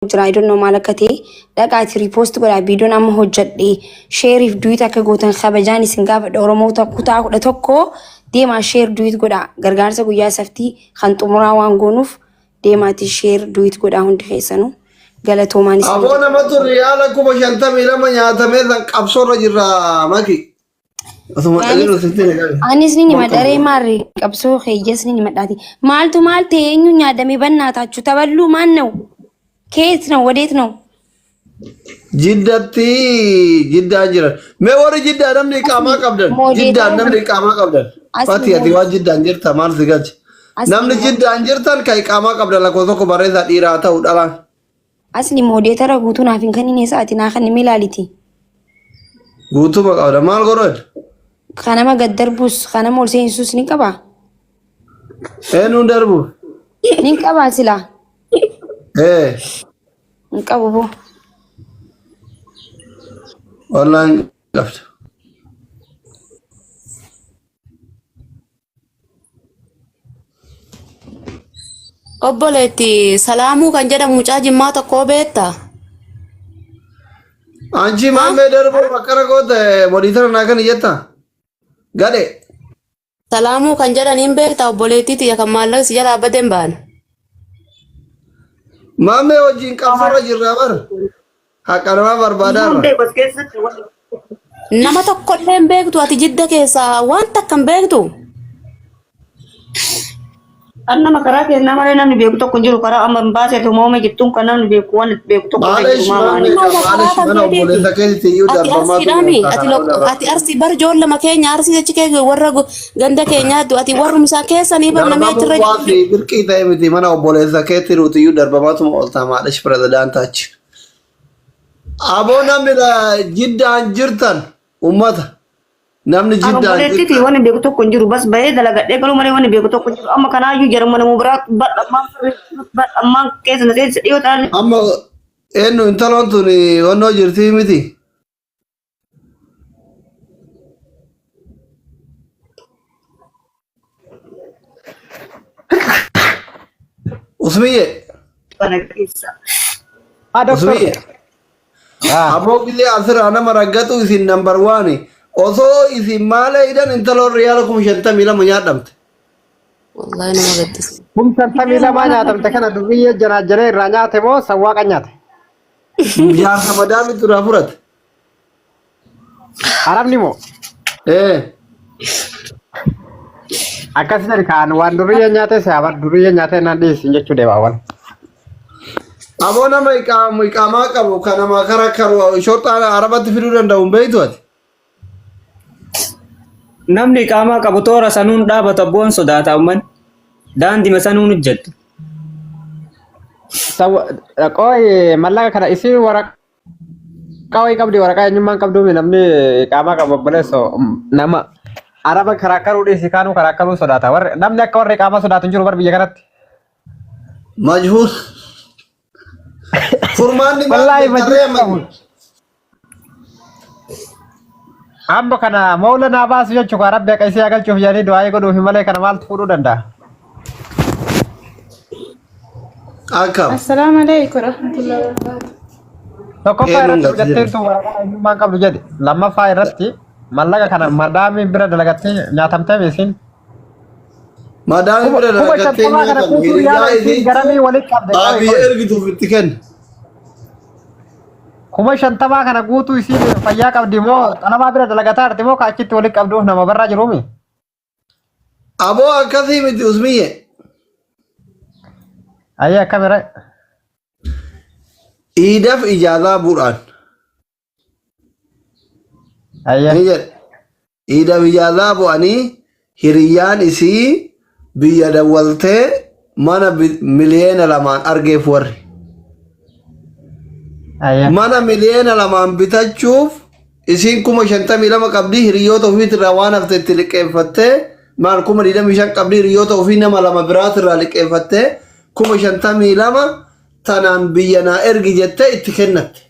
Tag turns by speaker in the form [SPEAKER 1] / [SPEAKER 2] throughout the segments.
[SPEAKER 1] Jira, I don't know maal akka ta'e. Dhaqaati repost godhaa. Viidiyoon amma hojjedhe sheeriif duet akka gootan kabajaan isin gaafadha. Oromoota kutaa 11 deemaa share duet godhaa. Gargaarsa guyyaa saftii kan xumuraa waan goonuuf deemaati share duet godhaa hundi keessanuu. Galatoomaan isin
[SPEAKER 2] Aboo
[SPEAKER 1] jedha.
[SPEAKER 2] Namatu riyaala 52,000 nyaatamee san qabsoorra jirra maki. Osuma
[SPEAKER 1] Anis
[SPEAKER 2] dhageenyu sitti ni qabe.
[SPEAKER 1] Anis ni himadha ree maarree qabsoo keeyyas ni himadhaati. Maaltu maal ta'e eenyu nyaadame bannaatachu taballuu maan na'u? Keet na'u wadeet na'u?
[SPEAKER 2] Jiddatti jiddaan jiran. Mee warri jiddaa namni iqaamaa qabdan. Jiddaan
[SPEAKER 1] Moodeetara
[SPEAKER 2] namni iqaamaa qabdan.
[SPEAKER 1] Asli
[SPEAKER 2] Fati ati waan jiddaan jirta maal si galche.
[SPEAKER 1] Asli
[SPEAKER 2] Namni jiddaan jirtan kan iqaamaa qabdan lakkoofsa tokko barreessaa dhiiraa ta'u dhalaan.
[SPEAKER 1] Asli moodeetara guutuu naaf hin kennine sa'aati naa kenni ilaaliti.
[SPEAKER 2] Guutuma qabda maal godhan?
[SPEAKER 1] Kanama gad darbus kanama ol seensus ni qaba.
[SPEAKER 2] Eenyuun darbu?
[SPEAKER 1] Ni qaba silaa.
[SPEAKER 2] Ee
[SPEAKER 1] Hin qabu boo.
[SPEAKER 2] Wallaan qabda.
[SPEAKER 3] Obboleetti Salaamuu kan jedhamu mucaa Jimmaa tokkoo beektaa?
[SPEAKER 2] Anchi
[SPEAKER 3] Ha?
[SPEAKER 2] maammee darbuu akkana goote modiitara naa kan jetta. Gadhe.
[SPEAKER 3] Salaamuu kan jedhan hin beektaa obboleettii tiyya kan maallaqa si jalaa badeen baana.
[SPEAKER 2] Maammee wajjin qabsoorra jirra bar. Haqa namaa barbaadaarra.
[SPEAKER 4] Beeku as keessatti wanti
[SPEAKER 3] Nama tokkollee hin beektu ati jidda keessaa waan takka hin beektu.
[SPEAKER 4] An nama karaa kennaa malee namni beeku tokko hin jiru karaa amma hin baasee tumoome jettuun kan namni beeku waan beeku tokko illee
[SPEAKER 2] Maalish
[SPEAKER 4] jiru maamaani.
[SPEAKER 2] maammee
[SPEAKER 3] Nama karaa
[SPEAKER 2] maalish
[SPEAKER 3] kan
[SPEAKER 2] mana
[SPEAKER 3] keetiiti.
[SPEAKER 2] obboleessa keetitti iyyuu
[SPEAKER 3] Ati
[SPEAKER 2] darbamaatu
[SPEAKER 3] arsiidhaami
[SPEAKER 2] oolta
[SPEAKER 3] ati
[SPEAKER 2] kana
[SPEAKER 3] lok-
[SPEAKER 2] darba.
[SPEAKER 3] ati arsii bar ijoollama keenya arsii achi kee warra go- ganda keenyaattu ati warrum isaa keessanii bar namni
[SPEAKER 2] Darbamuu
[SPEAKER 3] achirra
[SPEAKER 2] waan
[SPEAKER 3] jiru.
[SPEAKER 2] fi birqii ta'e miti mana obboleessa keetti nuti iyyuu darbamaatuma oolta maalish pirezidaantaachi. Aboo namni jiddaan jirtan ummata namni
[SPEAKER 4] An
[SPEAKER 2] jiddaan
[SPEAKER 4] obboleettiiti
[SPEAKER 2] jirtan.
[SPEAKER 4] wanni beeku tokko hin jiru bas bahee dalagadhee galuu malee wanni beeku tokko hin jiru amma kanaayyuu jaruma nama biraa badhammaan badhammaan keessa na seensa dhiyoo ta'an.
[SPEAKER 2] Amma eenyu intaloon tun onnoo jirtii miti. Usmiyye.
[SPEAKER 4] Kana keessa.
[SPEAKER 5] Ah, doctor.
[SPEAKER 2] Usmiyye.
[SPEAKER 5] Ah,
[SPEAKER 2] Aboo gisee asirraa nama raggatu isin number one. Osoo isin maala hidhan intaloon riyaala 52,000 nyaadhamte.
[SPEAKER 3] Wallahi nama gaddisiisa.
[SPEAKER 5] 52,000 nyaatamte kana durriyyee janaajjanee irraa nyaate moo sawwaaqa nyaate?
[SPEAKER 2] Jaarsa madaamitu irraa furate.
[SPEAKER 5] Arabni moo?
[SPEAKER 2] Ee.
[SPEAKER 5] Akkas jedhi kaan waan durriyyee nyaate si habar durriyyee nyaate naan dhiyeessin jechuu deema awwal.
[SPEAKER 2] Aboo nama iqaamaa qabu kan nama kara karu shorxaa arabatti fiduu danda'u hin beektu ati.
[SPEAKER 6] Namni iqaamaa qabu toora sanuun dhaabatu abboon sodaata umman. Daandima sanuun hojjettu.
[SPEAKER 5] Qooyi mallaqa kana isiin waraqaa wayii qabdi waraqaa eenyummaan qabduumi namni iqaamaa qabu obboleesso nama araba karaa karuu dhiisi kaanuu karaa karuu sodaata. Warri namni akka warri iqaamaa sodaatu hin jiru bar biyya kanatti.
[SPEAKER 2] Majhuul. Furmaanni maal
[SPEAKER 5] Wallaahi
[SPEAKER 2] tarree
[SPEAKER 5] majhuul qabu.
[SPEAKER 2] amma
[SPEAKER 5] Amma kana mawla naa baasu jechuudha rabbi akka isii agalchuuf jedhanii du'aayii godhuufi malee kana maaltu fuudhuu danda'a?
[SPEAKER 2] Akkam.
[SPEAKER 7] Assalamu alaikum warahmatullahi wabarakatuh.
[SPEAKER 5] Tokkoffaa
[SPEAKER 2] Eenyuun
[SPEAKER 5] irratti
[SPEAKER 2] galti
[SPEAKER 5] argatteen
[SPEAKER 2] jedhe.
[SPEAKER 5] tun waraqaa eenyummaa hin qabdu jedhe. Lammaffaa irratti mallaqa kana madaamii bira dalagattee nyaatamtee isiin.
[SPEAKER 2] Madaamii
[SPEAKER 5] Kuma
[SPEAKER 2] bira
[SPEAKER 5] kuma
[SPEAKER 2] dalagattee
[SPEAKER 5] shantamaa kana
[SPEAKER 2] nyaatamu
[SPEAKER 5] kuutuu
[SPEAKER 2] hiriyaa
[SPEAKER 5] yaala isiin
[SPEAKER 2] isiitu
[SPEAKER 5] garamii walitti qabde qoy
[SPEAKER 2] biyya
[SPEAKER 5] qoy.
[SPEAKER 2] ergituuf itti kenna.
[SPEAKER 5] 50,000 kana guutuu isiin fayyaa qabdi moo xalamaa bira dalagataa jirti moo ka achitti walitti qabduuf nama barraa jiruumi?
[SPEAKER 2] Aboo akkasii miti usmiyye.
[SPEAKER 5] Ayyee akkamira.
[SPEAKER 2] Iidaf ijaazaa bu'uudhaan.
[SPEAKER 5] Ayyee.
[SPEAKER 2] Ni jedhe. Iidaf ijaazaa bu'anii hiriyyaan isii biyya dawwaltee mana 2 miliyoona argeef warri.
[SPEAKER 5] Ayyee.
[SPEAKER 2] Mana 2 miliyoona bitachuuf isiin 52,000 qabdii hiriyoota ofiitirraa waan hafte itti liqeeffattee maal 25,000 qabdii hiriyoota ofii nama lama biraatirraa liqeeffattee 52,000 tanaan biyya naa ergi jettee itti kennatte.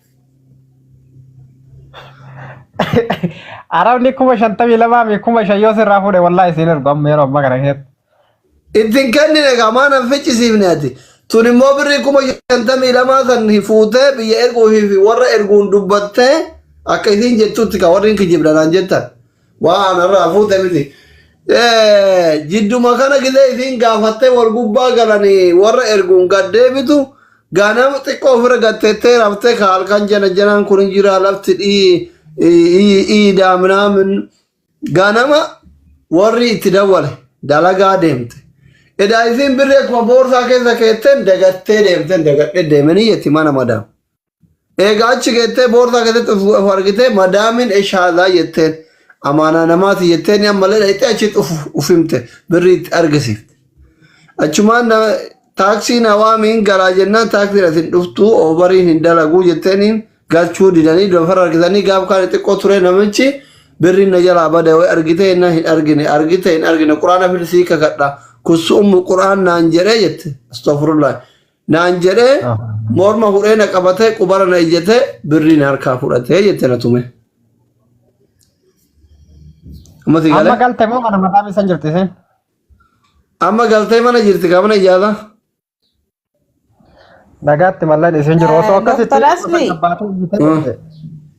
[SPEAKER 5] Arabni 52,000 fi 5,000 yoo sirraa fuudhe wallaahi isiin ergu amma yeroo ammaa kana keessatti.
[SPEAKER 2] Ittiin kennine egaa maan an ficcisiifne ati. Tun immoo birrii 52,000 san fuutee biyya erguufii fi warra erguun dubbattee akka isiin jettutti ka warri hin kijibda naan jettan. Waa anarraa fuute miti. Jidduma kana gizee isiin gaafattee wal gubbaa galanii warra erguun gad deebitu ganama xiqqoo ofirra gatteettee raftee ka halkan jana janaan kun hin jira lafti dhiidaa minaamin ganama warri itti dawwale dalagaa deemte. Edaa isiin birrii akkuma boorsaa keessa keetteen dagattee deemteen dagadhee deemanii jetti mana madaam. Egaa achi geettee boorsaa keessatti of argitee madaamiin eshaadaa jetteen amaanaa namaati jetteen ammallee dhaqxee achitti of himte birrii itti argisiifte. Achumaan taaksiin hawaamiin galaa jennaan taaksiin asin dhuftuu oobariin hin dalaguu jetteeniin galchuu didanii lafarra argitanii gaaf kaan xiqqoo ture namichi birriin na jalaa bade way argitee jennaan hin argine argite hin argine quraana filsii kakadha kussu ummu quraan naan jedhee jette astagfirullah naan jedhee morma hudhee na qabatee qubara na ijjete birrii na harkaa fudhatee jette na tume. Amma si
[SPEAKER 5] Amma
[SPEAKER 2] galee?
[SPEAKER 5] galte moo mana mataa misan jirti isin?
[SPEAKER 2] Amma galtee mana jirti kaa mana ijaala.
[SPEAKER 5] Nagaatti mallan isin jiru osoo akkasitti
[SPEAKER 7] Dr. Asli,
[SPEAKER 5] baatee iyyitee turte.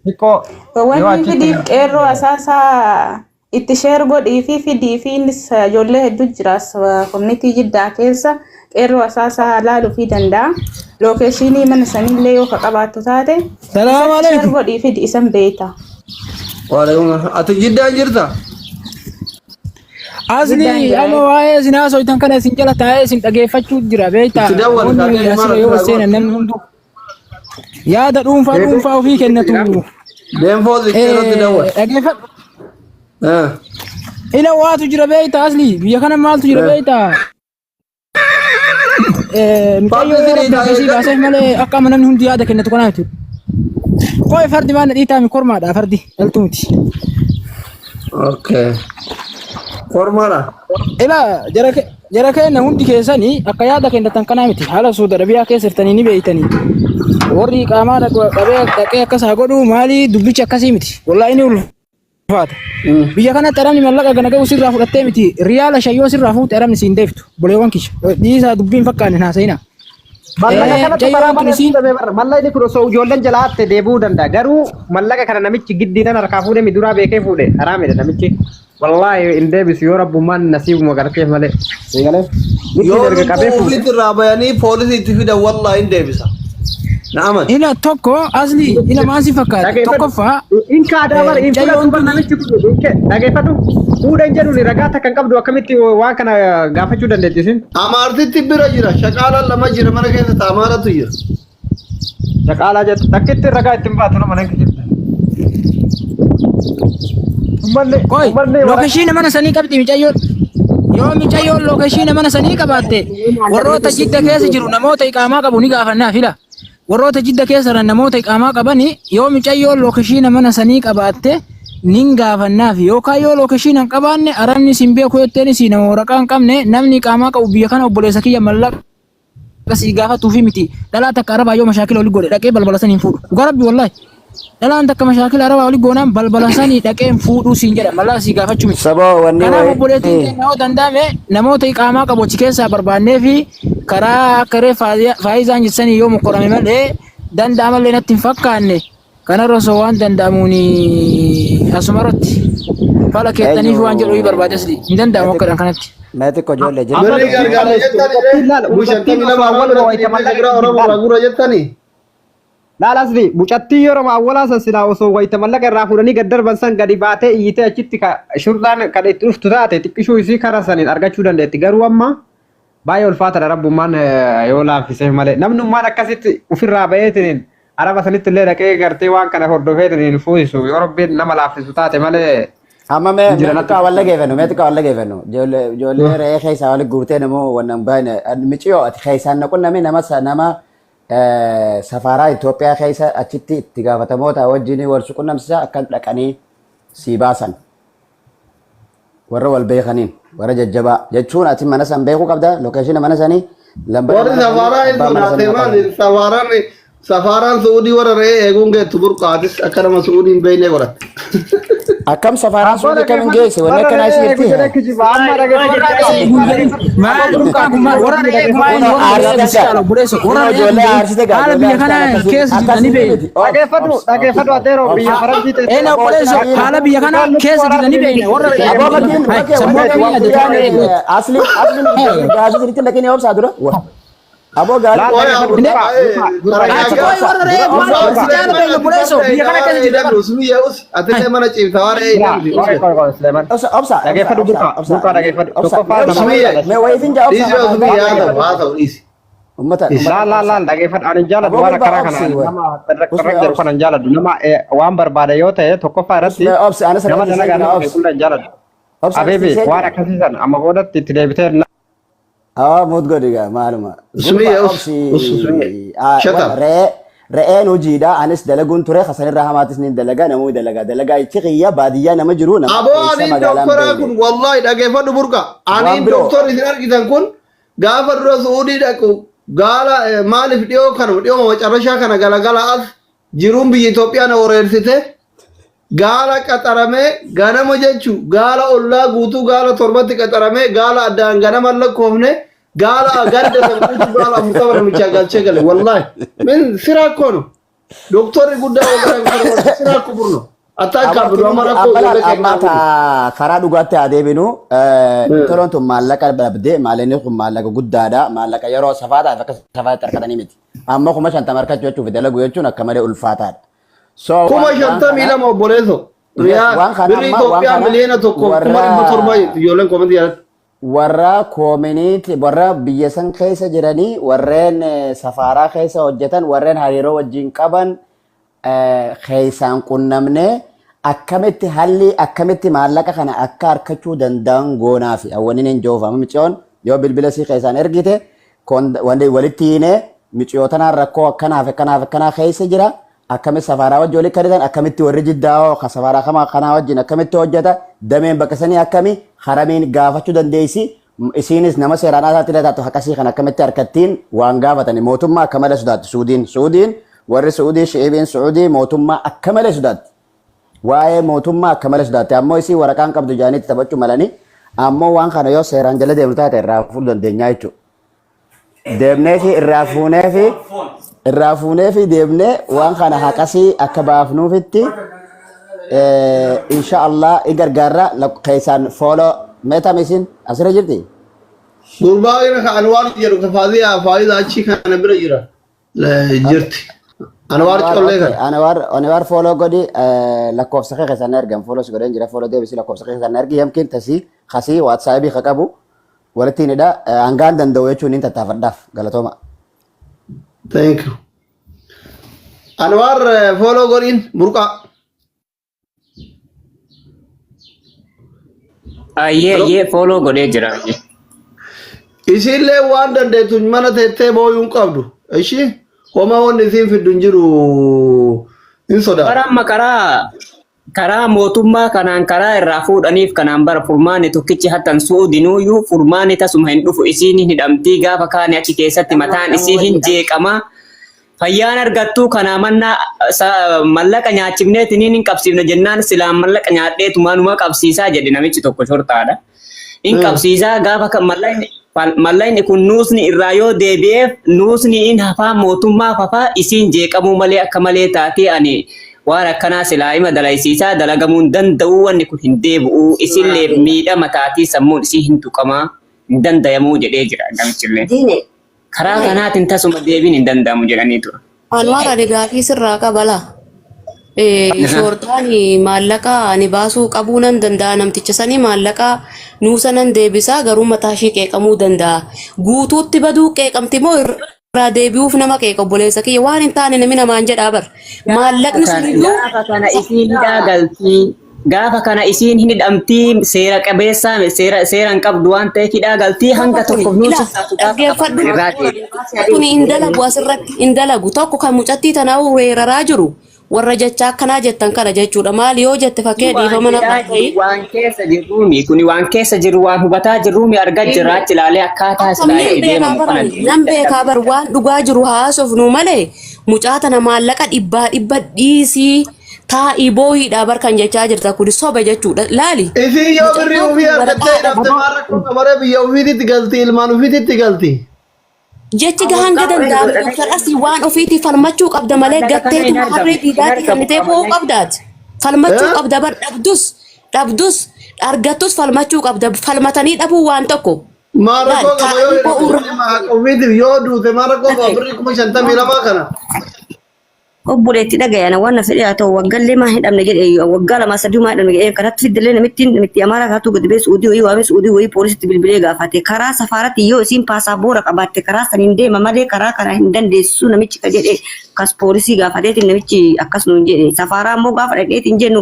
[SPEAKER 5] Xiqqoo yoo
[SPEAKER 7] wanni
[SPEAKER 5] achitti
[SPEAKER 7] fidiif qeerroo asaasaa itti sheer godhii fi fidii fi innis ijoollee hedduu jira koominitii jiddaa keessa qeerroo asaasaa laaluu fi danda'a. Lookeeshinii mana sanillee yoo ka qabaattu taate
[SPEAKER 8] Salaam
[SPEAKER 7] isatti sheer
[SPEAKER 8] alaikum.
[SPEAKER 7] godhii fidi isan beeyta.
[SPEAKER 2] Waalaikum. Ati jiddaan jirta?
[SPEAKER 8] Asli
[SPEAKER 7] Jiddaan jira.
[SPEAKER 8] amma waa'ee isin haasoftan kana isin jala taa'ee isin dhageeffachuu jira beektaa.
[SPEAKER 2] Itti dawwali
[SPEAKER 8] Namoonni
[SPEAKER 2] kaatee
[SPEAKER 8] asirra
[SPEAKER 2] maal
[SPEAKER 8] yoo ol
[SPEAKER 2] irraa
[SPEAKER 8] seenan
[SPEAKER 2] goota?
[SPEAKER 8] namni hunduu yaada dhuunfaa dhuunfaa ofii kennatu.
[SPEAKER 2] Deemfoo xiqqeerratti dawwali.
[SPEAKER 8] Dhageeffadhu.
[SPEAKER 2] Eh.
[SPEAKER 8] Ila waatu jira beektaa asli biyya kana maaltu jira
[SPEAKER 2] Eh.
[SPEAKER 8] beektaa.
[SPEAKER 2] Fardi
[SPEAKER 8] Mucayyoo yoo
[SPEAKER 2] si
[SPEAKER 8] rabbi
[SPEAKER 2] dhiitaa
[SPEAKER 8] akkasii
[SPEAKER 2] eeggatu.
[SPEAKER 8] baaseef malee akka amma namni hundi yaada kennatu kanaa miti. Qoy fardi maal na dhiitaa mi kormaadha fardi dhaltuu miti.
[SPEAKER 2] Okay. Kormaadha.
[SPEAKER 8] Ila jara keenya hundi keessanii akka yaada kennatan kanaa miti haala Suudi Arabiyaa keessa jirtanii ni beeytanii. Warri qaamaa qabee dhaqee akkas haa godhu maali dubbichi akkasii miti. Wallaahi ni ulfaata. Biyya kanatti arabni mallaqa gana ga'u sirraa fudhattee miti riyaala shayyoo sirraa fuute arabni siin deebtu boleewwan kiyya. Dhiisaa dubbiin fakkaanne hin haasa'ina.
[SPEAKER 5] Mallaqa kanatti karaa
[SPEAKER 8] Mucayyoon tun
[SPEAKER 5] malee
[SPEAKER 8] isiin
[SPEAKER 5] fuudhamee barra. Mallaqni kun osoo ijoolleen jalaa hatte deebi'uu danda'a. Garuu mallaqa kana namichi giddii tan harkaa fuudhee miduraa beekee fuudhe haraamidha namichi. Wallaahi hin deebisu yoo rabbummaan nasiibuma garteef malee. Eegalee giddiin
[SPEAKER 2] Yoo
[SPEAKER 5] erga qabee
[SPEAKER 2] lubbuu
[SPEAKER 5] fuudhe.
[SPEAKER 2] ofiitti irraa bayanii poolisii itti fidan wallaahi hin deebisa. Na amani.
[SPEAKER 8] Ila tokko asli ila maal si fakkaata
[SPEAKER 5] Dhageeffadhu.
[SPEAKER 8] tokkoffaa
[SPEAKER 5] In kaadaa bara in fudhatu
[SPEAKER 8] mucayyoon
[SPEAKER 5] bara
[SPEAKER 8] tuni
[SPEAKER 5] namichi kun dhageeffadhu. Fuudha hin jedhuun ragaa takka hin qabdu akkamitti waan kana gaafachuu dandeetti isin?
[SPEAKER 2] Amaartitti bira jira. Shaqaalaan lama jira mana keessa taamaaratu jira.
[SPEAKER 5] Shaqaalaa jettu takkitti ragaa ittiin baatu nama nan kijibde. Uummanni
[SPEAKER 8] Qoy,
[SPEAKER 5] uummanni waraqaa
[SPEAKER 8] lookeshiina mana sanii qabdi micayyoon. Yoo micayyoon lookeshiina mana sanii qabaatte warroota jidda keessa jiru namoota iqaamaa qabu ni gaafannaa fila. Warroota jidda keessa jiran namoota iqaamaa qabani yoo micayyoon lookeshiina mana sanii qabaatte nin gaafannaaf yookaan yoo lookeshiina hin qabaanne arabni sin beeku jetteen si nama waraqaa hin qabne namni iqaamaa qabu biyya kana obboleessa kiyya mallaqa sii gaafatuufi miti dhalaa takka arabaa yoo mashaakila oli godhe dhaqee balbala sanii hin fuudhu dhugaa rabbi wallahi dhalaan takka mashaakila arabaa oli goonaan balbala sanii dhaqee hin fuudhuu siin jedha mallaqa sii gaafachuu miti
[SPEAKER 9] Saboo wanni
[SPEAKER 8] kanaaf
[SPEAKER 9] wayii
[SPEAKER 8] obboleettiin keenya yoo danda'ame namoota iqaamaa qabu achi keessaa barbaannee fi karaa akka ree faayizaan jessanii yoo mokkorame malee danda'amallee natti hin fakkaanne Kanarra osoo waan danda'amuun asumarratti fala keettaniif waan jedhu barbaade asli hin danda'amu akka kanatti.
[SPEAKER 9] Mee xiqqoo ijoollee jiru.
[SPEAKER 5] Amma
[SPEAKER 2] Birrii
[SPEAKER 5] dubbiin
[SPEAKER 2] gargaara
[SPEAKER 5] qaleessi
[SPEAKER 2] jettani
[SPEAKER 5] mucattiin laala
[SPEAKER 2] ree.
[SPEAKER 5] mucattiin
[SPEAKER 2] 52
[SPEAKER 5] osoo
[SPEAKER 2] afaan
[SPEAKER 5] awwaluma
[SPEAKER 2] biratti
[SPEAKER 5] wayita
[SPEAKER 2] dhiibdee
[SPEAKER 5] mallaqa
[SPEAKER 2] biraa Oromoo
[SPEAKER 5] laala
[SPEAKER 2] irraa gurra jettani.
[SPEAKER 5] laala asli mucattii yeroo awwalaa san silaa osoo wayita mallaqa irraa fuudhanii gad darban san gadi baatee iyyitee achitti ka shurxaan kan itti dhuftu taate xiqqishuu isii karaa saniin argachuu dandeetti garuu amma Baay'ee ulfaatadha rabbummaan yoo laaffiseef malee. Namnummaan akkasitti ofirraa baheetiin araba sanitti illee dhaqee gartee waan kana hordofeetiin hin fuusisu yoo rabbiin nama laaffisu taate malee
[SPEAKER 9] Amma mee
[SPEAKER 5] hin
[SPEAKER 9] mee
[SPEAKER 5] jira natti
[SPEAKER 9] xiqqaa wal dhageeffannu mee xiqqaa wal dhageeffannu ijoollee ijoollee re'ee keessaa wali guurtee namoo wannan baay'ine miciyoo ati keessaan na qunnami nama nama safaaraa Itoophiyaa keessa achitti itti gaafatamoota wajjin wal si qunnamsiisa akka dhaqanii sii baasan. Warra wal beekaniin warra jajjabaa jechuun ati mana san beekuu qabda lokeeshina mana sanii lambara
[SPEAKER 2] Warri
[SPEAKER 9] mana sanii
[SPEAKER 2] safaaraa hin
[SPEAKER 9] abbaa mana sanii
[SPEAKER 2] sodaate
[SPEAKER 9] maqaa
[SPEAKER 2] maali?
[SPEAKER 9] sanii.
[SPEAKER 2] Safaaraan safaaraan Su'uudii warra re'ee eeguun geettu burqaatis akka nama Su'uudii hin beekne godhatte.
[SPEAKER 9] Akkam safaaraan suudii kam hin geesse wanni
[SPEAKER 5] Warra
[SPEAKER 9] akkanaa
[SPEAKER 5] re'ee
[SPEAKER 9] isii
[SPEAKER 5] eegu
[SPEAKER 9] jirti.
[SPEAKER 5] jedhee kijiba amma
[SPEAKER 8] Maal burqaa kun maal warra re'ee kumaa
[SPEAKER 9] Kunoo
[SPEAKER 8] warra re'ee
[SPEAKER 9] aarsite
[SPEAKER 8] si caala obboleessa warra
[SPEAKER 9] kunoo
[SPEAKER 8] re'ee
[SPEAKER 9] ijoollee aarsite gaa
[SPEAKER 8] haala
[SPEAKER 9] ijoollee
[SPEAKER 8] biyya
[SPEAKER 9] aarsite
[SPEAKER 8] kana
[SPEAKER 9] akkasii
[SPEAKER 8] keessa jirtanii
[SPEAKER 9] akkasii
[SPEAKER 8] beekna.
[SPEAKER 9] miti. Obs
[SPEAKER 5] Dhageeffadhu
[SPEAKER 9] obs obs
[SPEAKER 5] dhageeffadhu adeeroo biyya
[SPEAKER 9] obs.
[SPEAKER 5] faranjii teessee
[SPEAKER 8] Eena obboleessa haala biyya kana keessa jirtanii beekna warra re'ee
[SPEAKER 9] Aboo fakkiin
[SPEAKER 8] Hai
[SPEAKER 9] fakkii
[SPEAKER 8] sammuu
[SPEAKER 9] wanni
[SPEAKER 8] akkamii
[SPEAKER 9] waan
[SPEAKER 8] adda
[SPEAKER 9] guyyaan
[SPEAKER 8] warra re'ee gooti.
[SPEAKER 9] asli asli gaazii sirriitti dhaqini obsaa dura. Aboo gaazii
[SPEAKER 5] Laal
[SPEAKER 2] Qoy
[SPEAKER 5] dhageeffadhu
[SPEAKER 8] Inde
[SPEAKER 5] burqaa burqaa burqaa
[SPEAKER 8] ati
[SPEAKER 5] dhageeffadhu.
[SPEAKER 8] qoy warra re'ee
[SPEAKER 5] Dura
[SPEAKER 8] kumaa
[SPEAKER 5] obsa
[SPEAKER 8] si caala beekna obboleessa biyya kana keessa jirta bara.
[SPEAKER 2] Atillee mana ciibta waan re'ee
[SPEAKER 5] Dura
[SPEAKER 2] hidhamti.
[SPEAKER 5] qoy qoy qoy Suleeman.
[SPEAKER 9] obsa obsa obsa
[SPEAKER 5] Dhageeffadhu
[SPEAKER 9] obsa
[SPEAKER 5] burqaa
[SPEAKER 9] obsa
[SPEAKER 5] burqaa dhageeffadhu
[SPEAKER 9] obsa
[SPEAKER 5] tokkoffaa
[SPEAKER 9] mee
[SPEAKER 5] nama
[SPEAKER 9] obsa
[SPEAKER 2] Usmiyye
[SPEAKER 9] mee wayiifin jaa obsa
[SPEAKER 2] dhiisi Usmiyye haa ta'u haa ta'u dhiisi.
[SPEAKER 9] ummata
[SPEAKER 2] Dhiisi.
[SPEAKER 9] ummata
[SPEAKER 5] Laal laal
[SPEAKER 9] obsa
[SPEAKER 5] laal dhageeffadhu ani hin jaaladhu
[SPEAKER 9] aboo
[SPEAKER 5] waan
[SPEAKER 9] gurbaa
[SPEAKER 5] akkanaa kana
[SPEAKER 9] obsi
[SPEAKER 5] ani
[SPEAKER 9] way
[SPEAKER 5] nama irra
[SPEAKER 9] usmee
[SPEAKER 5] jedhu
[SPEAKER 9] obsi
[SPEAKER 5] kana hin jaaladhu nama waan barbaade yoo ta'e tokkoffaa irratti
[SPEAKER 9] usmee obsi anas
[SPEAKER 5] nama
[SPEAKER 9] irratti
[SPEAKER 5] dalagaa
[SPEAKER 9] jira
[SPEAKER 5] nama
[SPEAKER 9] obsi
[SPEAKER 5] beekullee hin jaaladhu.
[SPEAKER 9] obsi anas
[SPEAKER 5] Abeebe
[SPEAKER 9] tiisee
[SPEAKER 5] waan
[SPEAKER 9] jira
[SPEAKER 5] akkasii sana amma boodatti itti deebitee
[SPEAKER 9] aa muut godhi gaa maaluma
[SPEAKER 2] Usmiyye
[SPEAKER 9] gurbaa
[SPEAKER 2] us
[SPEAKER 9] obsi
[SPEAKER 2] us Usmiyye. Shut up.
[SPEAKER 9] re'ee re'een hojiidha anis dalaguun ture kasanirraa hamaatis ni dalagaa namuu dalagaa dalagaa ichi qiyya baadiyyaa nama jiru nama
[SPEAKER 2] Aboo
[SPEAKER 9] keessa
[SPEAKER 2] aniin
[SPEAKER 9] magaalaan
[SPEAKER 2] doktoraa
[SPEAKER 9] beekne
[SPEAKER 2] kun wallahi dhageeffadhu burqa.
[SPEAKER 9] waan
[SPEAKER 2] Aniin
[SPEAKER 9] biroo
[SPEAKER 2] doktor isin argitan kun gaafa dura Suudii dhaqu gaala maaliif dhiyoo kana dhiyoo macarrashaa kana galagala as jiruun biyya Itoophiyaa na wareersite gaala qaxaramee ganama jechu gaala ollaa guutuu gaala torbatti qaxaramee gaala addaan ganama hin lakkoofne gaala ganda san guutuu gaala 40 namichaa galchee gale wallahi min siraa kono doktorri guddaa waggaa siraa ko burno attaa
[SPEAKER 9] Aboo
[SPEAKER 2] kaabdu amma
[SPEAKER 9] akkamitti
[SPEAKER 2] rakkoo
[SPEAKER 9] amma laal
[SPEAKER 2] ijoollee
[SPEAKER 9] amma
[SPEAKER 2] keenyaa
[SPEAKER 9] ta karaa dhugaatti haa deebinu toloon tun maallaqa dhabdee maallaqni kun maallaqa guddaadha maallaqa yeroo safaadhaaf akka safaatti harkatanii miti amma 50,000 harkachuu jechuuf dalagu jechuun akka malee ulfaataadha. So
[SPEAKER 2] kuma
[SPEAKER 9] waan waan
[SPEAKER 2] shantamii
[SPEAKER 9] kana
[SPEAKER 2] lama obboleesso
[SPEAKER 9] yes waan kana
[SPEAKER 2] birri
[SPEAKER 9] amma waan
[SPEAKER 2] Itoophiyaa
[SPEAKER 9] kana
[SPEAKER 2] miliyoona tokko kuma
[SPEAKER 9] warra
[SPEAKER 2] dhibba torbaa jetti ijoolleen komentii jalatti.
[SPEAKER 9] warra koominiiti warra biyya san keessa jiranii warreen safaaraa keessa hojjetan warreen hariiroo wajjin qaban keessaan qunnamnee akkamitti halli akkamitti maallaqa kana akka harkachuu danda'an goonaa fi awwaniin hin joofamu miciyoon yoo bilbila sii keessaan ergite wanni walitti hiinee miciyoo tanaan rakkoo akkanaaf akkanaaf akkanaa keessa jira akkamitti safaaraa wajjin walitti kadhatan akkamitti warri jiddaa hoo ka safaaraa kama kanaa wajjin akkamitti hojjeta dameen bakka sanii akkami haramiin gaafachuu dandeessi isiinis nama seeraan alaatti illee taatu haqasii kan akkamitti harkattiin waan gaafatani mootummaa akka malee sodaatti suudiin suudiin warri suudii shi'ibiin suudii mootummaa akka malee sodaatti waa'ee mootummaa akka malee sodaatti ammoo isii waraqaan qabdu jaaniitti taphachuu malanii ammoo waan kana yoo seeraan jala deemnu taate irraa fuudhuu dandeenyaa jechuudha. Deemnee fi irraa fuunee fi irraa fuunee fi deemnee waan kana haqasii akka baafnuufitti insha Allah in gargaarra keessaan fooloo meetam isin asirra jirti.
[SPEAKER 2] Gurbaa kana ka Anwaar jedhu ka Faaziyaa Faayidaa achi kana bira jira. Jirti. Anwaar
[SPEAKER 9] Anwaar
[SPEAKER 2] collee
[SPEAKER 9] okay
[SPEAKER 2] kana.
[SPEAKER 9] Anwaar Anwaar fooloo godhi lakkoofsa kee keessaan ergan fooloo si godheen jira fooloo deebisi lakkoofsa kee keessaan ergi yamkin tasii kasii waatsaabii ka qabu walitti hidha hangaan danda'u jechuun hin tattaafadhaaf galatooma.
[SPEAKER 2] Thank you. Anwaar fooloo godhiin burqaa.
[SPEAKER 6] Ayyee
[SPEAKER 2] Hello.
[SPEAKER 6] ayyee fooloo godhee jira.
[SPEAKER 2] Isiillee waan dandeettu mana teettee booyuu hin qabdu. Ishi homaa wanni isiin fiddu hin jiru hin
[SPEAKER 6] Bara
[SPEAKER 2] sodaatu.
[SPEAKER 6] amma karaa karaa mootummaa kanaan karaa irraa fuudhaniif kanaan bara furmaanni tokkichi hattan su'udinuuyyuu furmaanni tasuma hin dhufu isiin hin hidhamtii gaafa kaane achi keessatti mataan isii hin jeeqama. Fayyaan argattuu kanaa mannaa mallaqa nyaachifneetiniin hin qabsiifne jennaan silaan mallaqa nyaadheetumaa numa qabsiisaa jedhe namichi tokko shortaadha. In qabsiisaa gaafa kan mallaqni kun nuusni irraa yoo deebi'eef nuusni in hafaa mootummaaf hafaa isiin jeeqamuu malee akka malee taatee ani waan akkanaa silaa ima dalaysiisaa dalagamuu hin danda'uu wanni kun hin deebi'uu isillee miidhama taatii sammuun isii hin tuqamaa hin danda'amuu jedhee jira namichillee.
[SPEAKER 4] Diine.
[SPEAKER 6] Karaa kanaatiin tasuma deebiin hin danda'amu jedhanii tura.
[SPEAKER 3] Anwaar ani gaafii sirraa qaba laa. Shoortaan maallaqa ani baasuu qabuu nan danda'a namticha sanii maallaqa nuusa nan deebisaa garuu mataa ishii qeeqamuu danda'a. Guutuutti baduu qeeqamti moo irraa deebi'uuf nama qeeqa obboleessa kiyya waan hin taane namni namaan jedhaa bar. Maallaqni suniyyuu
[SPEAKER 6] Gaafa kana isiin hidhaa galtii gaafa kana isiin hin hidhamtii seera qabeessaa seera seera hin qabdu waan ta'eef hidhaa galtii hanga
[SPEAKER 3] Tokko
[SPEAKER 6] tokko
[SPEAKER 3] kuni
[SPEAKER 6] nuusa
[SPEAKER 3] ila
[SPEAKER 6] taatu gaafa qaban
[SPEAKER 3] dhaggeeffadhu
[SPEAKER 6] irraa deebi'a.
[SPEAKER 3] kuni hin dalagu asirratti hin dalagu tokko kan mucattii tanaa weeraraa jiru warra jecha akkanaa jettan kana jechuudha maali yoo jette fakkee
[SPEAKER 6] Waan
[SPEAKER 3] dhiifama
[SPEAKER 6] jedhaa
[SPEAKER 3] narraa
[SPEAKER 6] jiru
[SPEAKER 3] ta'ii
[SPEAKER 6] waan keessa jirruumi kuni waan keessa jiru waan hubataa jirruumi argaa jirra achi ilaalee akkaataa
[SPEAKER 3] Akkam
[SPEAKER 6] silaa
[SPEAKER 3] nan
[SPEAKER 6] itti
[SPEAKER 3] beekaa
[SPEAKER 6] deemamu kana
[SPEAKER 3] baran nan beekaa bar waan dhugaa jiru haasofnu malee mucaa tana maallaqa dhibbaa dhibba dhiisii Taa'ii boohiidhaa bar kan jechaa jirta kun soba jechuudha. Laali.
[SPEAKER 2] Isii yoo birrii
[SPEAKER 3] Mucayyoon
[SPEAKER 2] ofii
[SPEAKER 3] kun
[SPEAKER 2] argattee
[SPEAKER 3] waraqaa
[SPEAKER 2] hidhamte maal rakkoo qabaree biyya ofiititti galti ilmaan ofiititti galti.
[SPEAKER 3] Jechi hanga
[SPEAKER 4] Waggaa kudhan
[SPEAKER 3] danda'ame
[SPEAKER 4] godhanii
[SPEAKER 3] Dr. Asii waan ofiitii falmachuu qabda malee
[SPEAKER 6] Maallaqa kana hin
[SPEAKER 3] gatteetuma
[SPEAKER 6] argamu.
[SPEAKER 3] harree
[SPEAKER 6] Hin
[SPEAKER 3] diidaatti
[SPEAKER 6] argamu
[SPEAKER 3] kennitee boo'uu
[SPEAKER 6] qama'ee.
[SPEAKER 3] qabdaati. Falmachuu
[SPEAKER 2] Eh?
[SPEAKER 3] qabda bar dhabdus dhabdus argattus falmachuu qabda falmatanii dhabuu waan tokko.
[SPEAKER 2] Maal
[SPEAKER 3] Laal
[SPEAKER 2] rakkoo qaba yoo
[SPEAKER 3] taa'anii boo'uu
[SPEAKER 2] hidhamte
[SPEAKER 3] irra.
[SPEAKER 2] haqa ofiitiif yoo duute maal rakkoo qaba birrii 52,000 kana.
[SPEAKER 4] Obboleetti dhagayana waan na fedhe haa ta'u waggallee maa hidhamne jedhe waggaa lama sadii maa hidhamne jedhe kanatti fiddellee namittiin namitti amaaraa kanatu gadi bee suudii wayii waamee suudii wayii poolisitti bilbilee gaafate karaa safaaratti yoo isiin paasapoora qabaatte karaa saniin deema malee karaa kana hin dandeessu namichi ka jedhe kas poolisii gaafateetiin namichi akkas nuun jedhe safaaraa immoo gaafa dhaqneetiin jennu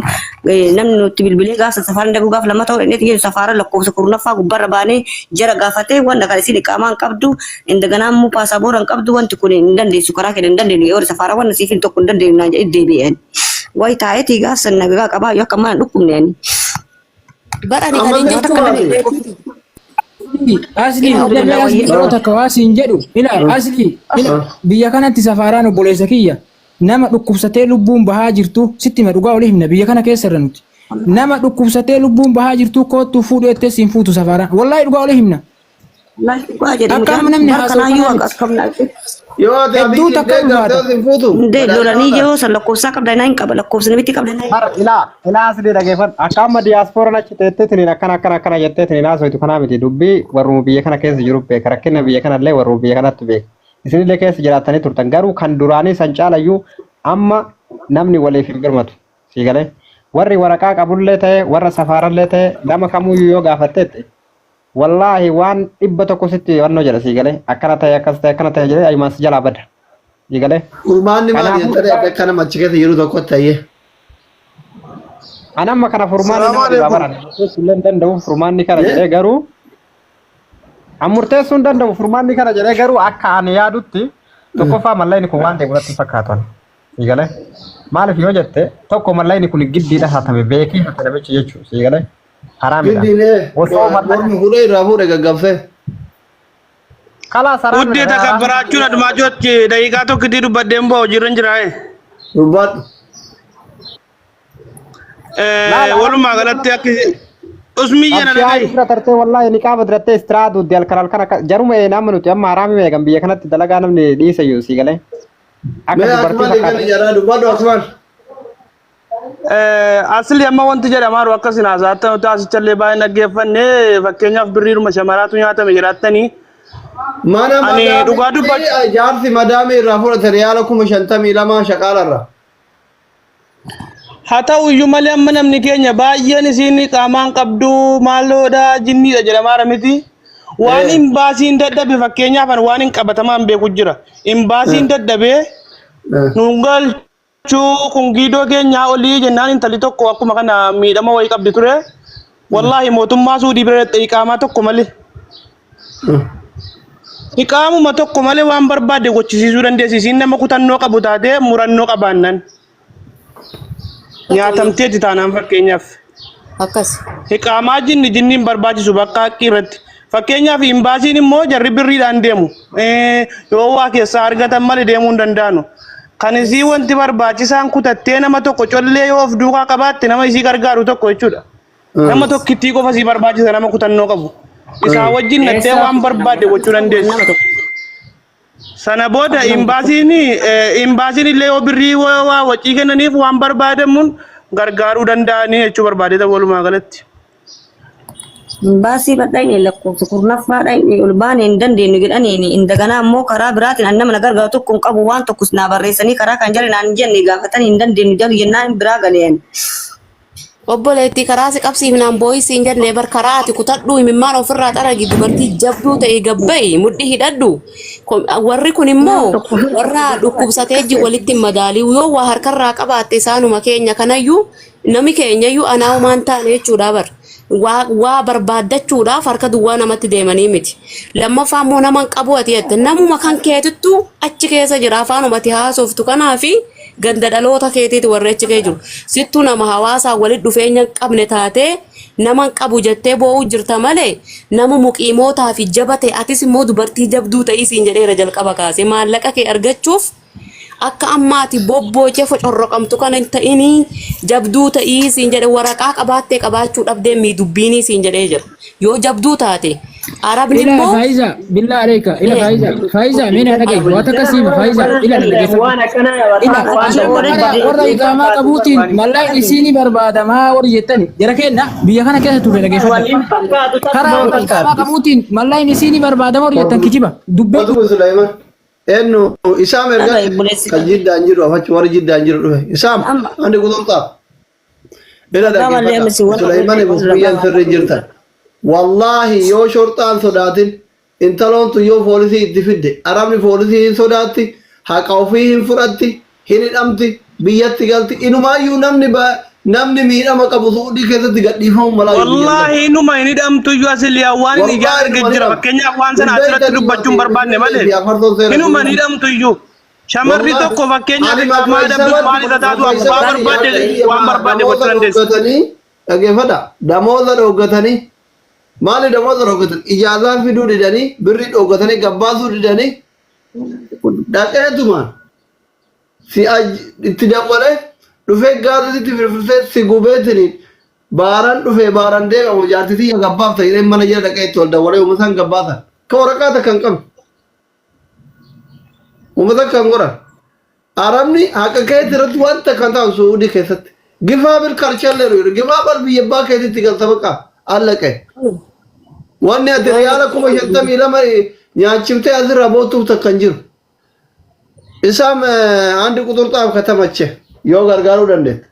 [SPEAKER 4] namni nutti bilbilee gaafa safaaraan dhaqu gaafa lama ta'u dhaqneetiin jennu safaara lakkoofsa kurnaffaa gubbarra baanee jara gaafatee wanta kana isiin iqaamaa hin qabdu indaganaa immoo paasapoora hin qabdu wanti kun hin dandeessu karaa keenya hin dandeenyu yoo safaaraa wanna siif hin tokko hin dandeenyu naan jedhee deebi'een. Wayi taa'eetii gaafa san nagaa qabaa yoo akka mana hin dhukkubne ani.
[SPEAKER 3] Bar ani
[SPEAKER 2] Amma
[SPEAKER 3] kan hin
[SPEAKER 2] sitti
[SPEAKER 3] jechuun
[SPEAKER 2] maali?
[SPEAKER 3] obboleettiiti.
[SPEAKER 8] Asli
[SPEAKER 3] Ila
[SPEAKER 8] namni
[SPEAKER 3] obboleettii.
[SPEAKER 8] asli yeroo takka waa siin jedhu ila asli ila biyya kanatti safaaraan obboleessa kiyya nama dhukkubsatee lubbuun bahaa jirtu sitti hima dhugaa olii himna biyya kana keessa irra nuti nama dhukkubsatee lubbuun bahaa jirtu koottu fuudhu jettee siin fuutu safaaraan wallaahi dhugaa olii himna
[SPEAKER 4] Wallaahi dhugaa jedhe
[SPEAKER 8] akka
[SPEAKER 4] mucaan
[SPEAKER 8] amma namni
[SPEAKER 4] bar
[SPEAKER 8] haasa'u
[SPEAKER 4] kanaayyuu
[SPEAKER 8] kanaa
[SPEAKER 4] akka
[SPEAKER 8] miti
[SPEAKER 4] akkam na
[SPEAKER 2] Yoo ati
[SPEAKER 8] hedduu
[SPEAKER 2] abiyyiin
[SPEAKER 8] takka
[SPEAKER 2] deeggartee
[SPEAKER 8] ulfaata
[SPEAKER 2] os hin fuutu
[SPEAKER 4] Hundee lolanii
[SPEAKER 2] badhaadhina
[SPEAKER 4] yoo san lakkoofsaa qabda naa hin qaba lakkoofsa namitti qabda naa hin
[SPEAKER 5] Har ilaa ilaa asli dhageeffadhu. Akka amma diyaaspooraan achi teetteetiin akkana akkana akkana jetteetiin haasoitu kanaa miti dubbii warruma biyya kana keessa jiru beeka rakkina biyya kanallee warruma biyya kanatti beeka. Isinillee keessa jiraattanii turtan garuu kan duraanii san caalayyuu amma namni waliif hin birmatu. Sii galee warri waraqaa qabullee ta'e warra safaarallee ta'e nama kamuyyuu yoo gaafatteette wallaahi waan 100 sitti wannoo jedha sii galee akkana ta'e akkas ta'e akkana ta'e jedhee ayumaan si jalaa bada. Sii galee.
[SPEAKER 2] Furmaanni maali
[SPEAKER 5] Kanaafuu
[SPEAKER 2] jettanii adda akka nama achi keessa jiru tokkotti ta'ee.
[SPEAKER 5] An amma kana furmaanni
[SPEAKER 10] Salaamu
[SPEAKER 5] nama dhibaa
[SPEAKER 10] alaikum.
[SPEAKER 5] baran murteessuu illee hin danda'u furmaanni kana jedhee garuu an murteessuu hin danda'u furmaanni kana jedhee garuu akka ani yaadutti tokkoffaa mallaqni kun waan deemu natti hin fakkaatu ani. Sii galee maaliif yoo jette tokko mallaqni kun giddiidha hatame beekee hate namichi jechuudha sii galee haraamidha.
[SPEAKER 2] Giddiin ee
[SPEAKER 5] Osoo mallaqa
[SPEAKER 2] mormi fuudhee irraa fuudhe gaggabsee.
[SPEAKER 5] kalaas
[SPEAKER 10] Wuddee
[SPEAKER 5] haraamidha haraamidha.
[SPEAKER 10] takabbaraachuun admaachotti daqiiqaa tokkitti dubbadheen bu'a hojiirra hin jiraaye.
[SPEAKER 2] Dubbadhu.
[SPEAKER 5] Laala
[SPEAKER 10] Walumaa galatti akka usmiyya na
[SPEAKER 5] Abshaayi
[SPEAKER 10] dhagahi.
[SPEAKER 5] bira tartee wallaahi niqaaba dirattee istiraa duuddi halkan halkan akka jaruma ee nama nuti amma haraami meeqan biyya kanatti dalagaa namni dhiisa iyyuu sii galee. Akka
[SPEAKER 2] Mee
[SPEAKER 5] dubartii
[SPEAKER 2] Asumaan eegali
[SPEAKER 5] fakkaata.
[SPEAKER 2] jaraa dubbadhu Asumaan.
[SPEAKER 10] Asli amma wanti jedhamaaru akka isin haasa'attan nuti haasichallee baay'ee dhaggeeffanne fakkeenyaaf birriidhuma shamaraatu nyaatame jedhattanii
[SPEAKER 2] Mana
[SPEAKER 10] ani dhugaa dubbach
[SPEAKER 2] madaamitti jaarsi madaamii irraa fudhate riyaala 52,000 shaqaalarra.
[SPEAKER 10] Haa ta'u iyyuu malee amma namni keenya baay'een isiin qaamaan qabdu maaloodha jinniidha jedhamaara miti. Waan imbaasiin dadhabe fakkeenyaaf ani waan hin qabatamaan beeku jira. Imbaasiin dadhabee nuun galchuu kun giidoo keenyaa olii jennaan intalli tokko akkuma kana miidhama wayii qabdi ture. Wallaahi mootummaa Suudii bira dhaqxee iqaamaa tokko malee. Iqaamuma tokko malee waan barbaadde gochisiisuu dandeessi. Isiin nama kutannoo qabu taatee murannoo qabaannan. Nyaatamteetti taanaan fakkeenyaaf.
[SPEAKER 3] Akkas.
[SPEAKER 10] Iqaamaa jinni jinni hin barbaachisu bakka haqqii irratti. Fakkeenyaaf imbaasiin immoo jarri birriidhaan deemu. Yoo waa keessaa argatan malee deemuu hin danda'anu. Kan isii wanti barbaachisaan kutattee nama tokko collee yoo of duukaa qabaatte nama isii gargaaru tokko jechuudha. Nama tokkittii qofa sii barbaachisa nama kutannoo qabu. Isaa wajjin nattee
[SPEAKER 6] Eessaa
[SPEAKER 10] waan
[SPEAKER 6] fuudha
[SPEAKER 10] barbaadde
[SPEAKER 6] nama
[SPEAKER 10] gochuu dandeessi.
[SPEAKER 3] Nama tokko.
[SPEAKER 10] Sana booda imbaasiin imbaasiin illee yoo birrii waa wacii kennaniif waan barbaadamuun gargaaruu danda'anii jechuu barbaadee walumaa galatti.
[SPEAKER 4] Baasii badhaayne lakkoofsa kurnaffaa dhayne ol baane hin dandeenyu jedhaniin indaganaa immoo karaa biraatiin an nama na gargaaru tokko hin qabu waan tokkos naa barreessanii karaa kan jala naan hin jenne gaafatan hin dandeenyu jalu jennaan biraa galeen.
[SPEAKER 3] Obboleettii karaa si qabsiifnaan boo'ii siin jennee bar karaa ati kutadhu imimmaan ofirraa xaragi dubartii jabduu ta'e gabba'i mudhii hidhadhu. Warri kun immoo warra dhukkubsatee ji walitti hin madaalii yoo waa harkarraa qabaatte isaanuma keenya kanayyuu nami keenyayyuu anaa homaan taane jechuudha bar. Waa waa barbaaddachuudhaaf harka duwwaa namatti deemanii miti. Lammaffaa immoo nama hin qabu ati jette namuma kan keetittu achi keessa jira afaanuma ati haasoftu kanaafi ganda dhaloota keetiiti warri achi kee jiru. Sittu nama hawaasaa walitti dhufeenya hin qabne taatee nama hin qabu jettee boo'uu jirta malee nama muqiimootaa fi jaba ta'e atis immoo dubartii jabduu ta'ii siin jedheera jalqaba kaasee maallaqa kee argachuuf Akka ammaati bobboocee focorroqamtu kana hin ta'inii jabduu ta'ii siin jedhe waraqaa qabaattee qabaachuu dhabdee mii dubbiinii siin jedhee jira. Yoo jabduu taate arabni
[SPEAKER 8] Ila
[SPEAKER 3] immoo
[SPEAKER 8] Faiza, billah alayka, ila Faiza, Faiza, mee na dhaga'i, waa takka siima Faiza, ila na dhaggeeffadhu.
[SPEAKER 6] Waan akkanaa
[SPEAKER 8] Ila
[SPEAKER 6] waan
[SPEAKER 8] warra warra iqaamaa qabuutiin mallaqni isiinii barbaadamaa warri jettani jara kenna biyya kana keessa turre dhaggeeffadha.
[SPEAKER 6] Waliin fakkaatu
[SPEAKER 8] Karaa
[SPEAKER 6] tasuma
[SPEAKER 8] warra iqaamaa
[SPEAKER 6] fakkaatu.
[SPEAKER 8] qabuutiin mallaqni isiinii barbaadamaa warri jettan kijiba. Dubbee
[SPEAKER 2] Otu Sulaiman. Eenyu Isaam erga
[SPEAKER 4] Dhaga'i obboleessi.
[SPEAKER 2] kan jiddaan jiru afachi warri jiddaan jiru dhufe. Isaam
[SPEAKER 4] Amma
[SPEAKER 2] andi kuturtaaf. Ila
[SPEAKER 4] ragaa malee
[SPEAKER 2] dhaggeeffadha.
[SPEAKER 4] ammas waan
[SPEAKER 2] Sulaiman
[SPEAKER 4] ragaa
[SPEAKER 2] biyyaan sirri jirtan. Wallaahi yoo shorxaan sodaatin intaloon tun yoo poolisii itti fidde arabni poolisii hin sodaatti haqa ofii hin fudhatti hin hidhamti biyyatti galti inumaayyuu namni namni miidhama qabu suudii keessatti gadhiifamu malaa biyyan galu.
[SPEAKER 10] Wallaahi numa hin hidhamtu iyyuu asiliyaa waan hin ijaan
[SPEAKER 2] Wallaahi
[SPEAKER 10] arge
[SPEAKER 2] inuma
[SPEAKER 10] jira
[SPEAKER 2] hidhamtu.
[SPEAKER 10] fakkeenyaaf waan sana
[SPEAKER 2] Hin
[SPEAKER 10] asirratti
[SPEAKER 2] beektanii
[SPEAKER 10] dubbachuun
[SPEAKER 2] ati
[SPEAKER 10] barbaanne malee
[SPEAKER 2] fi afartoon seera
[SPEAKER 10] hinuma hin
[SPEAKER 2] guutuu.
[SPEAKER 10] hidhamtu iyyuu. Shamarri
[SPEAKER 2] Wallaahi
[SPEAKER 10] tokko fakkeenyaaf
[SPEAKER 2] ani
[SPEAKER 10] iqaamaa dhabdus maal isa taatu abbaa barbaadde waan barbaadde gochuu
[SPEAKER 2] namoota
[SPEAKER 10] dandeessi.
[SPEAKER 2] dhooggatanii dhaggeeffadha namoota dhooggatanii maali namoota dhooggatanii ijaazaa fiduu didanii birrii dhooggatanii gabbaasuu didanii dhaqeetumaan si itti dawwalee dhufee gaazexeetti firfirsee si gubeetiniin baaran dhufee baaran deemamu jaartii tiyya gabbaaf ta'ee mana jala dhaqee itti ol dawwalee uummata gabbaasan ka waraqaa takka hin qabne uummata kan godhan. Arabni haqa keetti irratti wanta kan ta'an Suudii keessatti. Gifaa bil karchallee jiru. Gifaa bar biyya abbaa keetitti galta baqa allaqe. Wanni ati riyaala 52,000 nyaachiftee asirraa boottuuf takka hin jiru. Isaam andi quxurxaaf katamache yoo gargaaruu dandeette.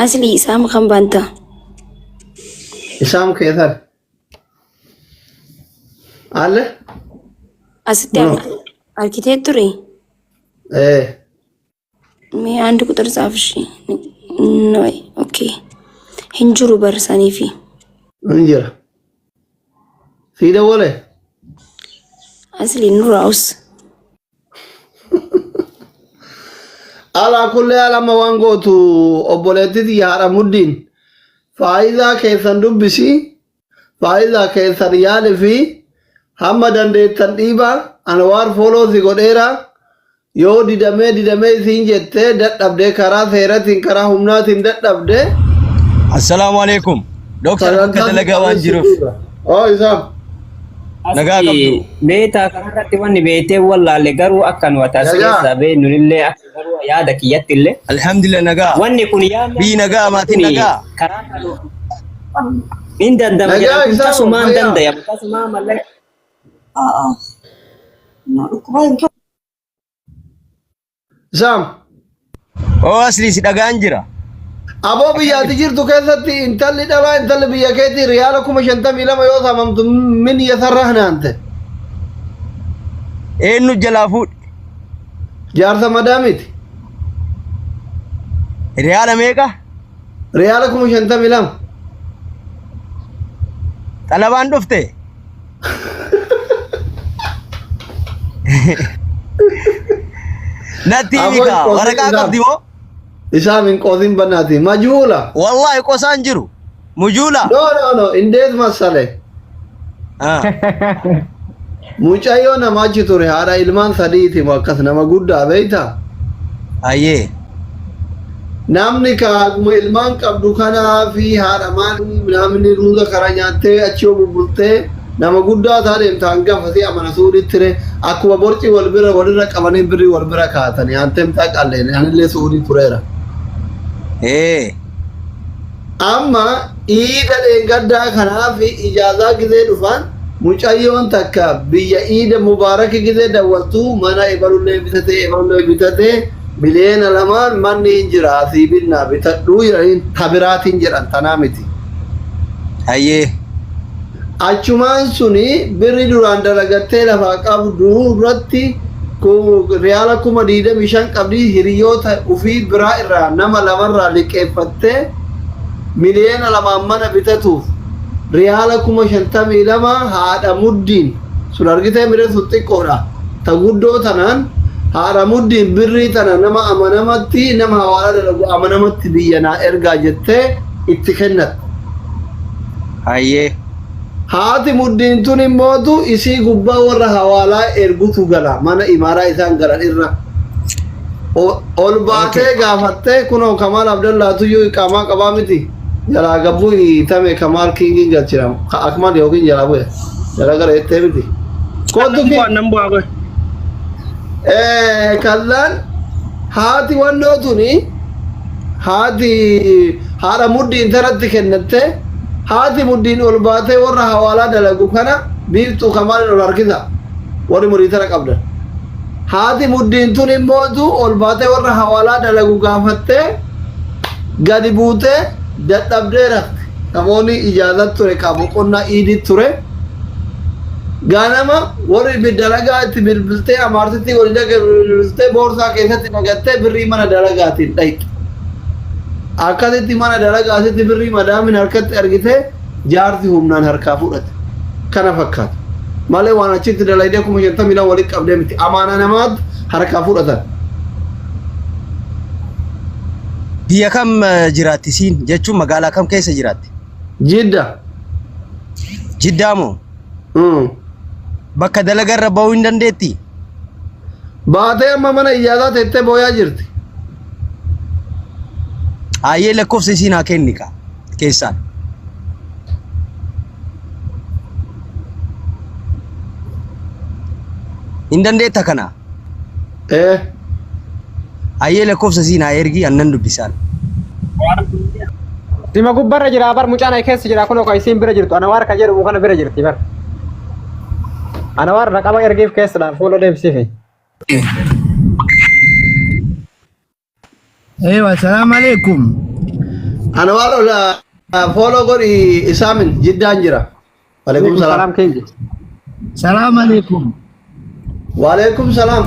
[SPEAKER 1] Asli isaam kan banta.
[SPEAKER 2] Isaam keessan. Alle?
[SPEAKER 1] Asitti
[SPEAKER 2] No.
[SPEAKER 1] arkitee ture.
[SPEAKER 2] Eh.
[SPEAKER 1] Mee አንድ ቁጥር ጻፍ። እሺ ነው okay hin jiru barsaniifi
[SPEAKER 2] Hin jira. Sii dawwale?
[SPEAKER 1] asli nurraa'us
[SPEAKER 2] Alaa kullee alama waan gootu obboleettii haadha muddiin faayidaa keessan dubbisi faayidaa keessan yaali fi hamma dandeettan dhiibaa anwaar follow si godheera yoo didamee didamee isiin jettee dadhabdee karaa seeratiin karaa humnaatiin dadhabdee
[SPEAKER 11] Assalaamu alaikum. Dooktar bakka
[SPEAKER 2] sagantaa si
[SPEAKER 11] dalagaa waan
[SPEAKER 2] qabeessu
[SPEAKER 11] jiruuf
[SPEAKER 2] dhiiba. Oo isaam.
[SPEAKER 11] nagaa
[SPEAKER 6] Asli
[SPEAKER 11] qabdu.
[SPEAKER 6] beektaa kanarratti wanni beektee wallaalle garuu akka nu as
[SPEAKER 2] Nagaa.
[SPEAKER 6] keessaa beeknulillee akka garuu yaada kiyyatti illee
[SPEAKER 11] Alhamdulillah nagaa.
[SPEAKER 6] wanni kun yaadni
[SPEAKER 11] Biyyi nagaa maatiin
[SPEAKER 6] kun
[SPEAKER 11] nagaa.
[SPEAKER 6] karaa kan hin dandama
[SPEAKER 2] Nagaa
[SPEAKER 6] jedhan kun
[SPEAKER 2] isaam
[SPEAKER 6] tasumaan
[SPEAKER 2] fayyaa.
[SPEAKER 6] dandayama tasumaan mallaqa
[SPEAKER 2] Isaam.
[SPEAKER 11] Oo asli si dhagaan jira.
[SPEAKER 2] Aboo biyyaatti jirtu keessatti intalli dhalaa intalli biyya keetii riyaala 52,000 yoo saamamtu min yasarra hanaante.
[SPEAKER 11] Eenyu jalaa fuudhe?
[SPEAKER 2] Jaarsa madaamiti.
[SPEAKER 11] Riyaala meeqa?
[SPEAKER 2] Riyaala 52,000.
[SPEAKER 11] Xalabaan dhufte? Natti himi
[SPEAKER 2] Aboo hin
[SPEAKER 11] kaa
[SPEAKER 2] qoosin
[SPEAKER 11] waraqaa
[SPEAKER 2] isaam.
[SPEAKER 11] qabdi moo?
[SPEAKER 2] Isaam hin qoosin bannaati. Majhuula.
[SPEAKER 11] Wallaahi qosaan jiru. Mujuula.
[SPEAKER 2] No no no indeet massale.
[SPEAKER 11] Ah.
[SPEAKER 2] Mucayyoo nama achi ture haadha ilmaan sadiiti moo akkas nama guddaa beektaa?
[SPEAKER 11] Ayyee.
[SPEAKER 2] Namni kaaguma ilmaan qabdu kanaa fi haadha maalii namni ruuza kara nyaattee achi yoo bubbultee nama guddaa ta'a deemta hangafa si amana suuditti ture akkuma borci wal bira walirra qabanii birrii wal bira kaatanii anteem taqalleen anillee suudii tureera.
[SPEAKER 11] Ee.
[SPEAKER 2] Amma iida dheengaddaa kanaa fi ijaazaa gizee dhufan mucayyoon takka biyya iida mubaaraki gizee dawwaltuu mana ebalullee bitatee ebalullee bitatee 2 miliyoona manni hin jira asii binnaa bitadhuu jedhaniin tabiraatiin jedhan tanaa miti.
[SPEAKER 11] Ayyee.
[SPEAKER 2] Achumaan suni birri duraan dalagattee lafaa qabdu irratti riyaala 25,000 qabdi hiriyoota ofii biraa irraa nama lamarraa liqeeffattee 2 miliyoona mana bitatuuf riyaala 52,000 haadha muddiin sun argitee miree sun xiqqoodha. Ta guddoo tanaan Haadha muddiin birrii tana nama amanamatti nama hawaalaa dalagu amanamatti biyya naa ergaa jettee itti kennatte.
[SPEAKER 11] Hayyee.
[SPEAKER 2] Haati muddiin tun immootu isii gubbaa warra hawaalaa ergutu gala mana imaaraa isaan galan irra. Ol baatee gaafattee kunoo Kamaal Abdallaatuyyuu iqaamaa qabaa miti. Jalaa gabbuu hiitame Kamaal Kingiin galchina. Ka Akmal yookiin jalaa bu'e. Jala gara jettee miti. Kootu
[SPEAKER 10] Nan
[SPEAKER 2] ki
[SPEAKER 10] bu'aa nan bu'aa qoy.
[SPEAKER 2] Kallaan haati wannoo tuni haati haadha muddiin tanatti kennatte haati muddiin ol baatee warra hawaalaa dalagu kana biiftuu Kamaaliin ol harkisa warri murii tana qabdan. Haati muddiin tun immootu ol baatee warra hawaalaa dalagu gaafattee gadi buutee dadhabdee rafte. Namoonni ijaazat ture ka boqonnaa iidii ture. Ganama warri dalagaa itti bilbiltee amaartitti wali bilbiltee boorsaa keessatti nagattee birrii mana dalagaatiin dhayxe. Akkasitti mana dalagaatitti birrii madaamin harkatti argitee jaarsi humnaan harkaa fudhate. Kana fakkaata. Malee waan achitti dalaydee 52,000 walitti qabdee miti. Amaana namaatti harkaa fudhatan.
[SPEAKER 11] Biyya kam jiraatti isiin jechuun magaalaa kam keessa jiraatti?
[SPEAKER 2] Jidda.
[SPEAKER 11] Jiddaa moo? Bakka dalaga irra bahuu hin dandeetti?
[SPEAKER 2] Baatee amma mana iyyaataa teettee booyaa jirti.
[SPEAKER 11] Hayyee lakkoofsa isiin haa kenni kaa keessaan. Hin dandeetta kana?
[SPEAKER 2] Ee.
[SPEAKER 11] Hayyee lakkoofsa isiin haa ergi annan dubbisaan.
[SPEAKER 5] Sima gubbarra jira bar mucaan ay keessa jira kunoo ka isiin bira jirtu Anawaar ka jedhamu kana bira jirti bar. Anawaar raqama ergiif keessadhaan fuula deebisiifi.
[SPEAKER 12] Ewa, salaam alaikum.
[SPEAKER 2] Anwaar ola follow godhi isaamin jiddaan jira. Waalaikum salaam.
[SPEAKER 5] Salaam kingi.
[SPEAKER 12] Salaam alaikum.
[SPEAKER 2] Waalaikum salaam.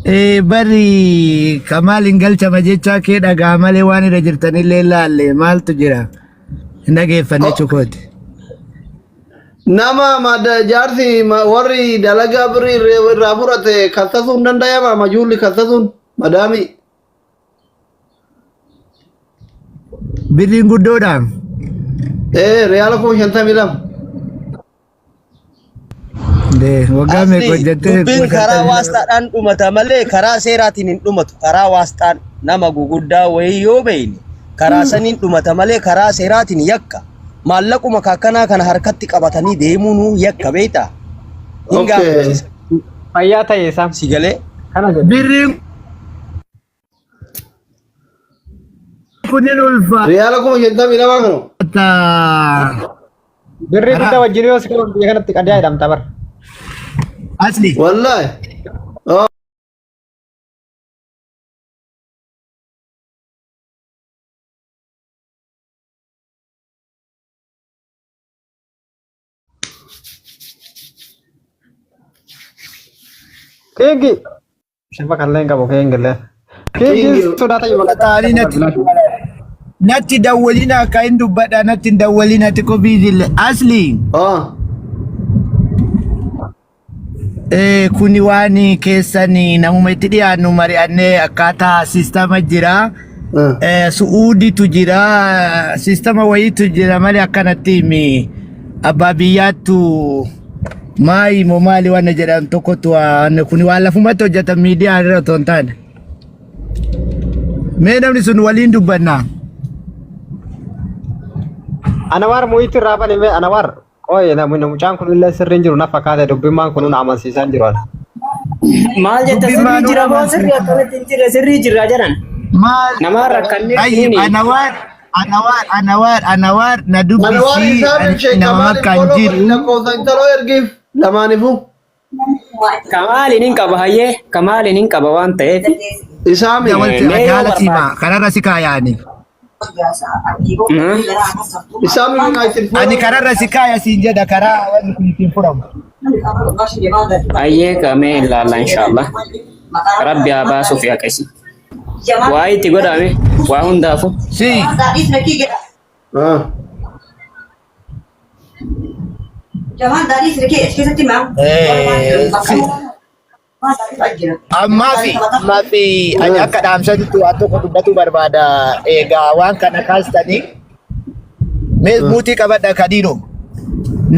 [SPEAKER 12] Eh, bari Kamaal hin galchama jechaa kee dhagaa malee waan irra jirtanillee laalle maaltu jira? Hin dhageeffanne chukooti.
[SPEAKER 2] Nama mada jaarsi warri dalagaa birrii irraa fudhate kassasuun hin danda'ama majuulli kassasuun madaami.
[SPEAKER 12] Birriin guddoodha.
[SPEAKER 2] Ee riyaala 52,000.
[SPEAKER 12] Dee, waggaa meeqa
[SPEAKER 11] Asli
[SPEAKER 12] hojjettee
[SPEAKER 11] dubbiin
[SPEAKER 12] kuma
[SPEAKER 11] karaa
[SPEAKER 12] shantamii lama?
[SPEAKER 11] waastaadhaan dhumata malee karaa seeraatiin hin dhumatu. Karaa waastaan nama guguddaa wayii yoo beeyne karaa saniin dhumata malee karaa seeraatiin yakka. Maallaquma ka akkanaa kana harkatti qabatanii deemuunuu yakka beektaa? Hin
[SPEAKER 2] Okay.
[SPEAKER 11] gaafachiisa.
[SPEAKER 5] Fayyaa ta'e isaa.
[SPEAKER 11] Si galee?
[SPEAKER 5] Kana jedhe.
[SPEAKER 12] Birriin kun hin ulfaata.
[SPEAKER 2] Riyaala 52,000 kanu.
[SPEAKER 5] Birrii guddaa wajjin yoo si qaban biyya kanatti qadaa jedhamta bar.
[SPEAKER 12] Asli.
[SPEAKER 2] Wallahi.
[SPEAKER 5] Kingi. Shafa kallee hin qabu kingillee. Kingi
[SPEAKER 2] Kingi.
[SPEAKER 5] sodaata yoo
[SPEAKER 12] Ta'anii natti natti dawwalina akka hin dubbadha natti hin dawwalina xiqqoo biizille asli.
[SPEAKER 2] Ah.
[SPEAKER 12] Kuni waan keessan namuma itti dhiyaannu mari'annee akkaataa siistama jira. Su'uuditu jira siistama wayiitu jira malee akkanatti himi abbaa biyyaattu maayi moo maali waan jedhan tokkotu waan kuni waan lafumatti hojjetan miidiyaa irra otoo hin taane. Mee namni sun waliin dubbannaa.
[SPEAKER 5] Anawaar mu'iitti irraa bane mee Anawaar Qoy namni mucaan kun illee sirrii hin jiru na fakkaate dubbimmaan kun na amansiisaa hin jiru ana.
[SPEAKER 6] Maal jetta
[SPEAKER 12] Dubbiin
[SPEAKER 6] sirrii
[SPEAKER 12] maanuu
[SPEAKER 6] jira moo sirrii
[SPEAKER 12] amansiisa.
[SPEAKER 6] akkamitti hin jirre sirrii jirra jedhan.
[SPEAKER 12] Maal
[SPEAKER 6] Namaan rakkannee
[SPEAKER 12] Tayyib
[SPEAKER 6] kiniini.
[SPEAKER 12] Anawaar Anawaar Anawaar Anawaar na
[SPEAKER 2] Anwaar
[SPEAKER 12] dubbisi
[SPEAKER 2] isaa
[SPEAKER 12] ani
[SPEAKER 2] sheek
[SPEAKER 12] nama
[SPEAKER 2] Kamaal
[SPEAKER 12] makkaan
[SPEAKER 2] follow godhi
[SPEAKER 12] jiru.
[SPEAKER 2] lakkoofsa intaloo ergiif lamaanifuu.
[SPEAKER 6] Kamaaliin hin qaba hayyee kamaaliin hin qaba waan ta'eef.
[SPEAKER 2] Isaami.
[SPEAKER 12] Wal
[SPEAKER 6] Mee yoo
[SPEAKER 12] jaala siima
[SPEAKER 6] barbaade.
[SPEAKER 12] kararra si kaayaani.
[SPEAKER 2] Isaami United
[SPEAKER 12] Ani
[SPEAKER 2] follow
[SPEAKER 12] kararra si kaaya siin jedha karaa wanni kun ittiin furamu.
[SPEAKER 6] Hayyee kamee ilaalla inshaallah. Rabbi haa baasuuf yaa qeesi. Waa itti godhame waa hundaafu.
[SPEAKER 12] Si
[SPEAKER 2] Ah.
[SPEAKER 4] Jamaan daadhii sirkee achi keessatti maa?
[SPEAKER 12] Eh, si- Ammaa fi ani akka dhaamsatitti waan tokko dubbatu barbaada. Egaa waan kana kaastanii mee muutii qabadha kadiino.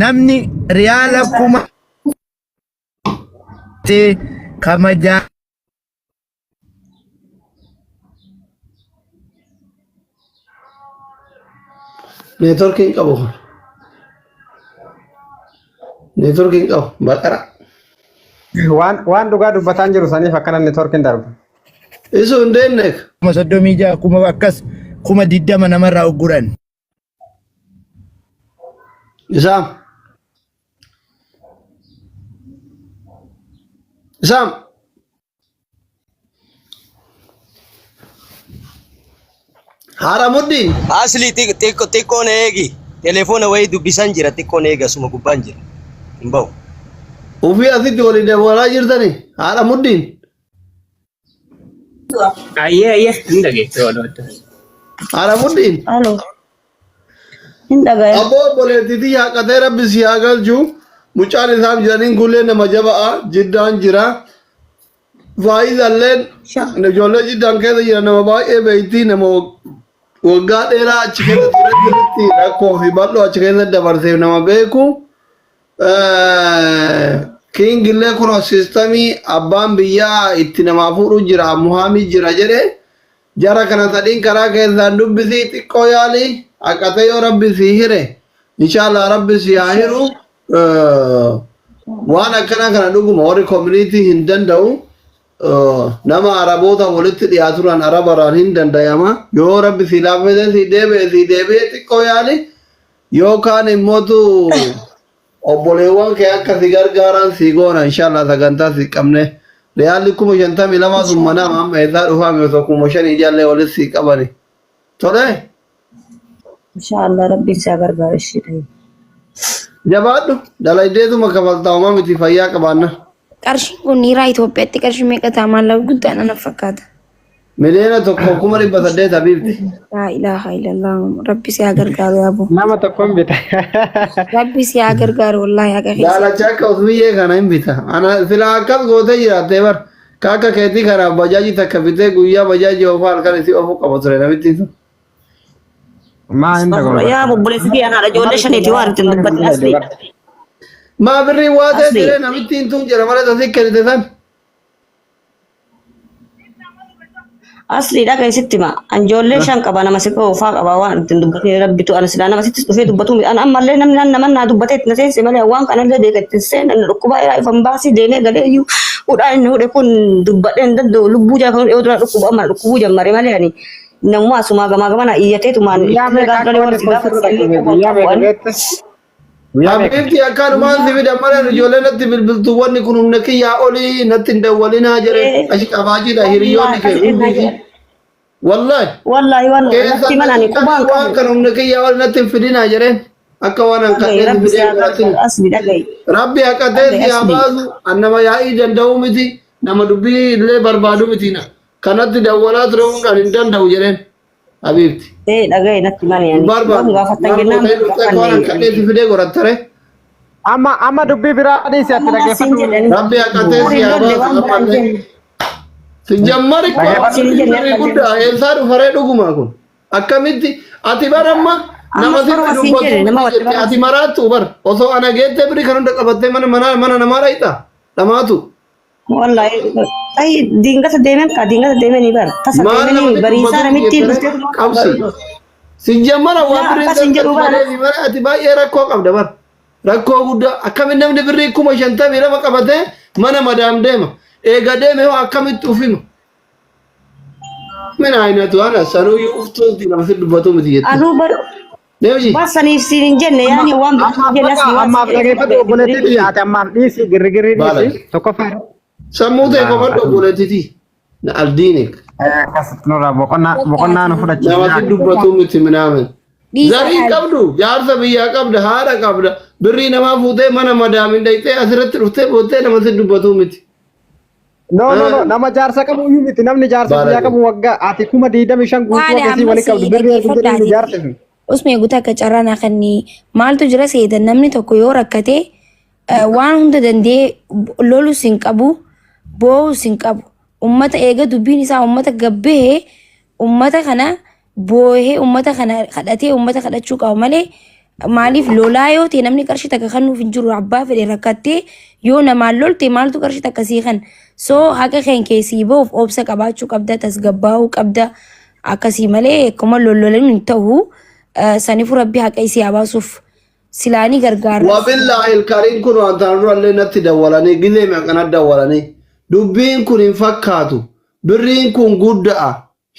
[SPEAKER 12] Namni riyaala 1000 kamajaa
[SPEAKER 2] Neetworkii hin qabu kun. Neetworkii hin qabu. Baqara.
[SPEAKER 5] Waan dhugaa dubbataan jiru saniif akkana neetworkiin darba.
[SPEAKER 2] Isu hin deemne.
[SPEAKER 12] 36,000 kuma akkas 20,000 namarraa ugguran.
[SPEAKER 2] Isaam. Isaam. Haadha muddiin.
[SPEAKER 11] Asli xiqqoon eegi. Telefoona wayii dubbisan jira xiqqoon eegi asuma gubbaan jira. Hin ba'u.
[SPEAKER 2] Ufii asitti walii dabalaa jirtani. Haadha muddiin.
[SPEAKER 6] Ayyee ayyee hin dhageesse walootta.
[SPEAKER 2] Haadha muddiin.
[SPEAKER 4] Alo. Hin dhagaya.
[SPEAKER 2] Abboo obboleettiitii haqatee rabbi si haa galchu. Mucaan isaaf jiraniin kullee nama jaba'a. Jiddaan jira. Faayidalleen ijoollee jiddaan keessa jira nama baay'ee beekti nama waggaa dheeraa achi keessa ture jirutti rakkoo fi bal'oo achi keessa dabarseef nama beeku. King illee kun siistamii abbaan biyyaa itti namaa fuudhu jira muhaamii jira jedhe jara kana sadiin karaa keessaan dubbisii xiqqoo yaali haqatee yoo rabbi sii hire inshallah rabbi sii haa hiru. Waan akkanaa kana dhuguma warri community hin danda'u. Nama araboota walitti dhiyaaturaan arabaraan hin danda'ama yoo rabbi sii laaffise sii deebi'e sii deebi'e xiqqoo yaali yookaan immootu obboleewwan kee akka si gargaaran si goona inshallah sagantaa si qabne riyaalli 52,000 sun manaa amma eessaa dhufaa mi osoo 5,000 ijallee walitti si qabani tole.
[SPEAKER 4] Inshaallah rabbiin si haa gargaaru ishee.
[SPEAKER 2] Jabaadhu dalaydeetuma kafaltaa homaa miti fayyaa qabaanna.
[SPEAKER 1] Qarshiin kun niiraa Itoophiyaatti qarshii meeqa ta'a maallaqa guddaa nana fakkaata.
[SPEAKER 2] 1,800,000 habiibti.
[SPEAKER 1] Laa ilaaha illallah rabbi si haa gargaaru yaaboo.
[SPEAKER 5] Nama tokkoon bita.
[SPEAKER 1] Rabbi si haa gargaaru wallaahi haqa keessa.
[SPEAKER 2] Daalacha akka usmiyyee kana hin bita. Ana silaa akkas gootee jiraattee bar. Ka akka keetii kanaaf bajaajii takka bitee guyyaa bajaajii oofaa halkan isii oofuu qaba ture namitti sun.
[SPEAKER 5] Maa hin
[SPEAKER 4] Yaa
[SPEAKER 5] dogongorta.
[SPEAKER 4] obboleessi kiyya haadha ijoollee shaniiti waan ittiin dubbatin asli.
[SPEAKER 2] Maa birrii waatee
[SPEAKER 4] Asli.
[SPEAKER 2] ture namittiin tun jira malee tasii kennite san.
[SPEAKER 4] Asli dhaga isitti ma an ijoollee shan qaba nama si qofaa qaba waan ittiin dubbatin rabbitu ana silaa nama sittis dhufee dubbatu an ammallee namni nan nama naa dubbatee itti na seense malee waan kanallee beeka ittiin seen inni dhukkubaa irraa ifan baasii deemee galee iyyuu hudhaan inni hudhe kun dubbadhee hin danda'u lubbuu jala kan dhiyoo dura dhukkuba amma dhukkubuu jammare malee ani namummaa asumaa gamaa gamana iyyateetumaan
[SPEAKER 5] Guyyaa
[SPEAKER 4] ittillee
[SPEAKER 5] meeqa
[SPEAKER 4] gaafa
[SPEAKER 5] akka
[SPEAKER 4] dhalee
[SPEAKER 5] wanti
[SPEAKER 4] wanti
[SPEAKER 5] kun
[SPEAKER 4] gaafa
[SPEAKER 5] sirra
[SPEAKER 4] sallee
[SPEAKER 5] dhaqqabe
[SPEAKER 4] quba
[SPEAKER 5] guyyaa
[SPEAKER 4] qabu
[SPEAKER 5] meeqa
[SPEAKER 4] ani.
[SPEAKER 5] beekte? Guyyaa meeqa?
[SPEAKER 2] Habiibti akkanumaan si fidan malee ijoollee natti bilbiltu wanni kun humna kiyyaa olii natti hin dawwalinaa jedhe ashi qabaajiidha hiriyoonni kee hundi isii. Wallahi.
[SPEAKER 4] Wallahi waan
[SPEAKER 2] Keessa
[SPEAKER 4] natti mana ani qubaan
[SPEAKER 2] waan
[SPEAKER 4] qabu.
[SPEAKER 2] kan humna kiyyaa olii natti hin fidinaa jedheen akka waan
[SPEAKER 4] Dhaga'i
[SPEAKER 2] hanqadhee si
[SPEAKER 4] rabbi si
[SPEAKER 2] fidee
[SPEAKER 4] haa
[SPEAKER 2] godhatin.
[SPEAKER 4] gargaaru asli dhaga'i.
[SPEAKER 2] Rabbi haqatee
[SPEAKER 4] Dhaga'i
[SPEAKER 2] si haa
[SPEAKER 4] asli.
[SPEAKER 2] baasu an nama yaa'ii danda'u miti nama dubbii illee barbaadu miti na. Kanatti dawwalaa ture hundaan hin danda'u jedheen habiibti.
[SPEAKER 4] Ee dhaga'i natti mana
[SPEAKER 2] Hin
[SPEAKER 4] ani. Yoom
[SPEAKER 2] barbaadu.
[SPEAKER 4] gaafattan
[SPEAKER 2] Maal
[SPEAKER 4] jennaan
[SPEAKER 2] gootee dhuftee akka waan hanqadhee si fidee godhattare.
[SPEAKER 5] Amma dubbii biraa dhiisi ati
[SPEAKER 4] Amma siin
[SPEAKER 5] dhaggeeffadhu.
[SPEAKER 4] jedhani.
[SPEAKER 2] Rabbi haqatee si
[SPEAKER 4] Hin
[SPEAKER 2] haa
[SPEAKER 4] lolle
[SPEAKER 2] baasu
[SPEAKER 4] waan biraan
[SPEAKER 2] ammallee.
[SPEAKER 4] jenne.
[SPEAKER 2] Sijammari
[SPEAKER 5] Dhaggeeffadhu.
[SPEAKER 4] Siin jenne
[SPEAKER 2] birrii
[SPEAKER 4] akka
[SPEAKER 2] guddaa eessaa dhufaree dhuguma kun. Akkamitti ati bar amma nama
[SPEAKER 4] Ammas
[SPEAKER 2] sitti
[SPEAKER 4] baruma siin
[SPEAKER 2] dubbatu
[SPEAKER 4] jedhe nama
[SPEAKER 2] miti
[SPEAKER 4] watti
[SPEAKER 2] jette
[SPEAKER 4] bara.
[SPEAKER 2] ati maraattu bar osoo ana geettee birrii kan hunda qabattee mana mana mana namaa dhayxa dhamaatu.
[SPEAKER 4] Wallahi ay dingata deemen ka dingata deemeni bar tasa
[SPEAKER 2] Maal
[SPEAKER 4] deemeni
[SPEAKER 2] namatti
[SPEAKER 4] bariisaa
[SPEAKER 2] dubbatu
[SPEAKER 4] namittiin
[SPEAKER 2] jettee
[SPEAKER 4] dhuftee
[SPEAKER 2] qabsi. Sijammara waan
[SPEAKER 4] Yaa
[SPEAKER 2] birrii
[SPEAKER 4] akkas hin jedhu bara.
[SPEAKER 2] malee mara ati baay'ee rakkoo qabda bar. Rakkoo guddaa akkamiin namni birrii 52,000 qabatee mana madaam deema. Eega deeme hoo akkamitti ufima? Min aynatu ana sanuyyuu uftuuti nama si dubbatu miti jette.
[SPEAKER 4] Anuu bar
[SPEAKER 2] Deemsi.
[SPEAKER 4] waan saniif siin hin jenne yaani waan
[SPEAKER 5] Ammaaf
[SPEAKER 4] birrii jenne
[SPEAKER 5] bakka
[SPEAKER 4] asli waan
[SPEAKER 5] ammaaf
[SPEAKER 4] siin
[SPEAKER 5] dhaggeeffadhu obboleettii
[SPEAKER 4] jedhe.
[SPEAKER 5] ati ammaaf dhiisi girrigirrii
[SPEAKER 2] Baala.
[SPEAKER 5] dhiisi tokkoffaa irratti.
[SPEAKER 2] Sammuu ta'e qofadhu obboleettiiti. Na aldiinik.
[SPEAKER 5] Akkasitti nurraa boqonnaa nu
[SPEAKER 2] Nama
[SPEAKER 5] fudhachiisa.
[SPEAKER 2] si dubbatu miti minaamin.
[SPEAKER 1] Dhiisa
[SPEAKER 2] Zarii
[SPEAKER 1] haali.
[SPEAKER 2] qabdu jaarsa biyyaa qabda haadha qabda birrii namaa fuutee mana madaamin dhayxee asirratti dhuftee boottee nama si dubbatu miti.
[SPEAKER 5] No no no nama jaarsa qabu iyyuu miti namni jaarsa biyyaa
[SPEAKER 2] Baala.
[SPEAKER 5] qabu waggaa ati 25,000 guutuu
[SPEAKER 1] Haala
[SPEAKER 5] akkasii
[SPEAKER 1] ammas
[SPEAKER 5] walitti qabdu birrii erga jedhee nu
[SPEAKER 1] dhaggeeffadhaati.
[SPEAKER 5] jaarsisu.
[SPEAKER 1] Usmee guutuu akka carraa naa kenni maaltu jira seetan namni tokko yoo rakkate waan hunda danda'ee lolus hin qabu boo'us hin qabu. Ummata eega dubbiin isaa ummata gabbahee ummata kana boohee ummata kana kadhatee ummata kadhachuu qaba malee maaliif lolaa yoo ta'e namni qarshii takka kennuuf hin jiru abbaa fedhe rakkattee yoo namaan lolte maaltu qarshii takka sii kan soo haqa keen keessii bahuuf obsa qabaachuu qabda tasgabbaa'uu qabda akkasii malee akkuma lollolan hin ta'u sanifu rabbi haqa isii haa baasuuf silaanii gargaarra.
[SPEAKER 2] Wabillahi ilkariin kun waan tana durallee natti dawwalanii gizee meeqana dawwalanii dubbiin kun hin fakkaatu birriin kun gudda'a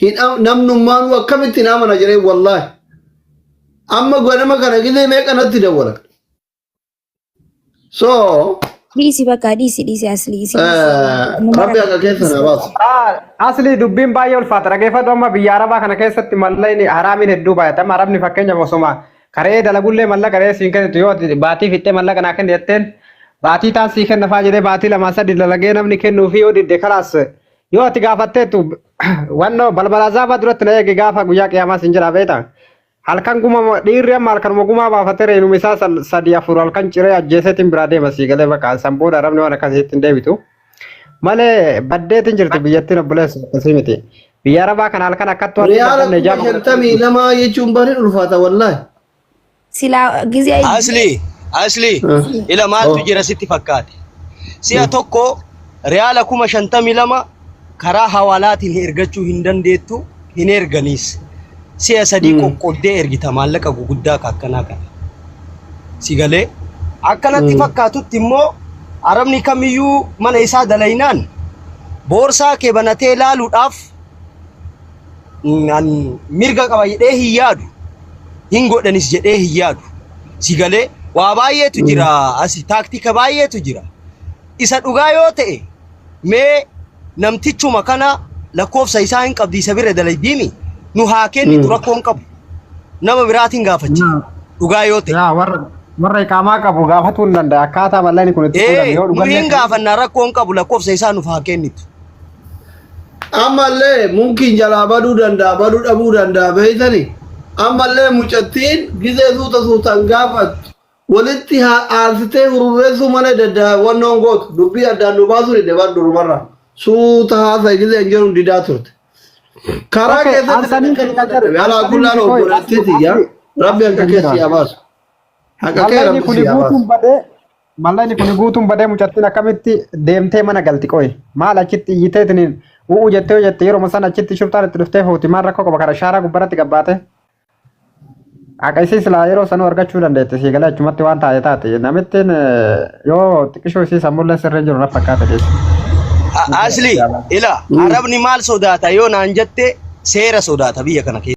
[SPEAKER 2] hin namnummaanuu akkamitti hin amana jedhee wallaahi amma ganama kana gizee meeqa natti dawwalan so
[SPEAKER 1] Dhiisi bakka dhiisi dhiisi asli dhiisi.
[SPEAKER 2] Rabbi akka keessa na baasu.
[SPEAKER 5] Asli dubbiin baay'ee ulfaata. Dhageeffadhu amma biyya Arabaa kana keessatti mallaqni haraamiin hedduu baay'ata. Amma Arabni fakkeenyaaf osoma karee dalagullee mallaqa re'ee siin kennitu yoo ati baatii fixxee mallaqa naa kenni jetteen baatii taan sii kenna faa jedhee baatii lamaa sadi dalagee namni kennuufi yoo didde kalaas yoo ati gaafatteettu wannoo balbala azaabaa duratti na eegi gaafa guyyaa qiyaamaa siin jedhaa beektaa. Halkan guma dhiirri amma halkanuma gumaa baafatee reenuma isaa sadi afur halkan ciree ajjeeseetiin biraa deema sii galee bakka san booda arabni waan akkasiitti hin deebitu. Malee baddeetiin jirti biyyattiin obboleessa akkasii miti. Biyya arabaa kana halkan akkattu waan
[SPEAKER 2] Riyaala
[SPEAKER 5] dadhabne
[SPEAKER 2] kuma
[SPEAKER 5] ijaaba
[SPEAKER 2] 52 jechuun bari ulfaata wallaahi.
[SPEAKER 1] Silaa gizee
[SPEAKER 11] Asli, asli, ila maaltu jira sitti fakkaate? Si'a tokko riyaala 52,000 karaa hawaalaatiin ergachuu hin dandeettu, hin erganiis. Si'a sadii qoqqooddee ergita maallaqa guguddaa ka akkanaa kana. Si galee? Akkanatti fakkaatutti immoo arabni kamiyyuu mana isaa dalaynaan boorsaa kee banatee laaluudhaaf an mirga qaba jedhee hin yaadu. Hin godhanis jedhee hin yaadu. Si galee waa baay'eetu jira asi taaktika baay'eetu jira. Isa dhugaa yoo ta'e mee namtichuma kana lakkoofsa isaa hin qabdi isa bira dalagdiimi nu haa kennitu rakkoo hin qabu. Nama biraatiin gaafachi. Dhugaa yoo ta'e.
[SPEAKER 5] Yaa warra warra iqaamaa qabu gaafatuu hin danda'a. Akkaataa mallaqni kun itti fuudhame
[SPEAKER 11] Ee
[SPEAKER 5] yoo
[SPEAKER 11] nu
[SPEAKER 5] dhugallee
[SPEAKER 11] hin gaafannaa rakkoo hin qabu lakkoofsa isaa nuuf haa kennitu.
[SPEAKER 2] Ammallee mumkin jalaa baduu danda'a baduu dhabuu danda'a beeytani. Ammallee mucattiin gizee suuta suutaan gaafattu walitti aansitee hururreessuu malee dadda wannoon gootu dubbii addaan nu baasuu dide bar durumarraa suuta haasa gizee hin jedhuun didaa turte. Karaa
[SPEAKER 5] Okay,
[SPEAKER 2] keessatti
[SPEAKER 5] ansaniin
[SPEAKER 2] akkanuma
[SPEAKER 5] kan jedhu
[SPEAKER 2] dadhabe alaa
[SPEAKER 5] ansaniin
[SPEAKER 2] kullaan
[SPEAKER 5] qoy
[SPEAKER 2] obboleettii
[SPEAKER 5] asli
[SPEAKER 2] tiyya
[SPEAKER 5] asli
[SPEAKER 2] rabbi
[SPEAKER 5] asli
[SPEAKER 2] harka
[SPEAKER 5] kan
[SPEAKER 2] keessa
[SPEAKER 5] jedhu
[SPEAKER 2] yaa baasu. Haqa kee
[SPEAKER 5] Mallaqni
[SPEAKER 2] rabbi
[SPEAKER 5] kuni
[SPEAKER 2] si yaa baasu.
[SPEAKER 5] guutuun badee mallaqni kuni guutuun badee mucattiin akkamitti deemtee mana galti qoy maal achitti iyyiteetiin u'u jettee yoo jette yeroo sana achitti shuftaan itti dhuftee fuuti maal rakkoo qaba kana shaaraa gubbaratti gabbaate haqa isii silaa yeroo sanuu argachuu dandeette sii galee achumatti waan taate taate namittiin yoo xiqqishoo isii sammuullee sirrii jiru na fakkaata keessa.
[SPEAKER 11] Asli ila arabni maal sodaata yoo naan jette seera sodaata biyya kana keessa.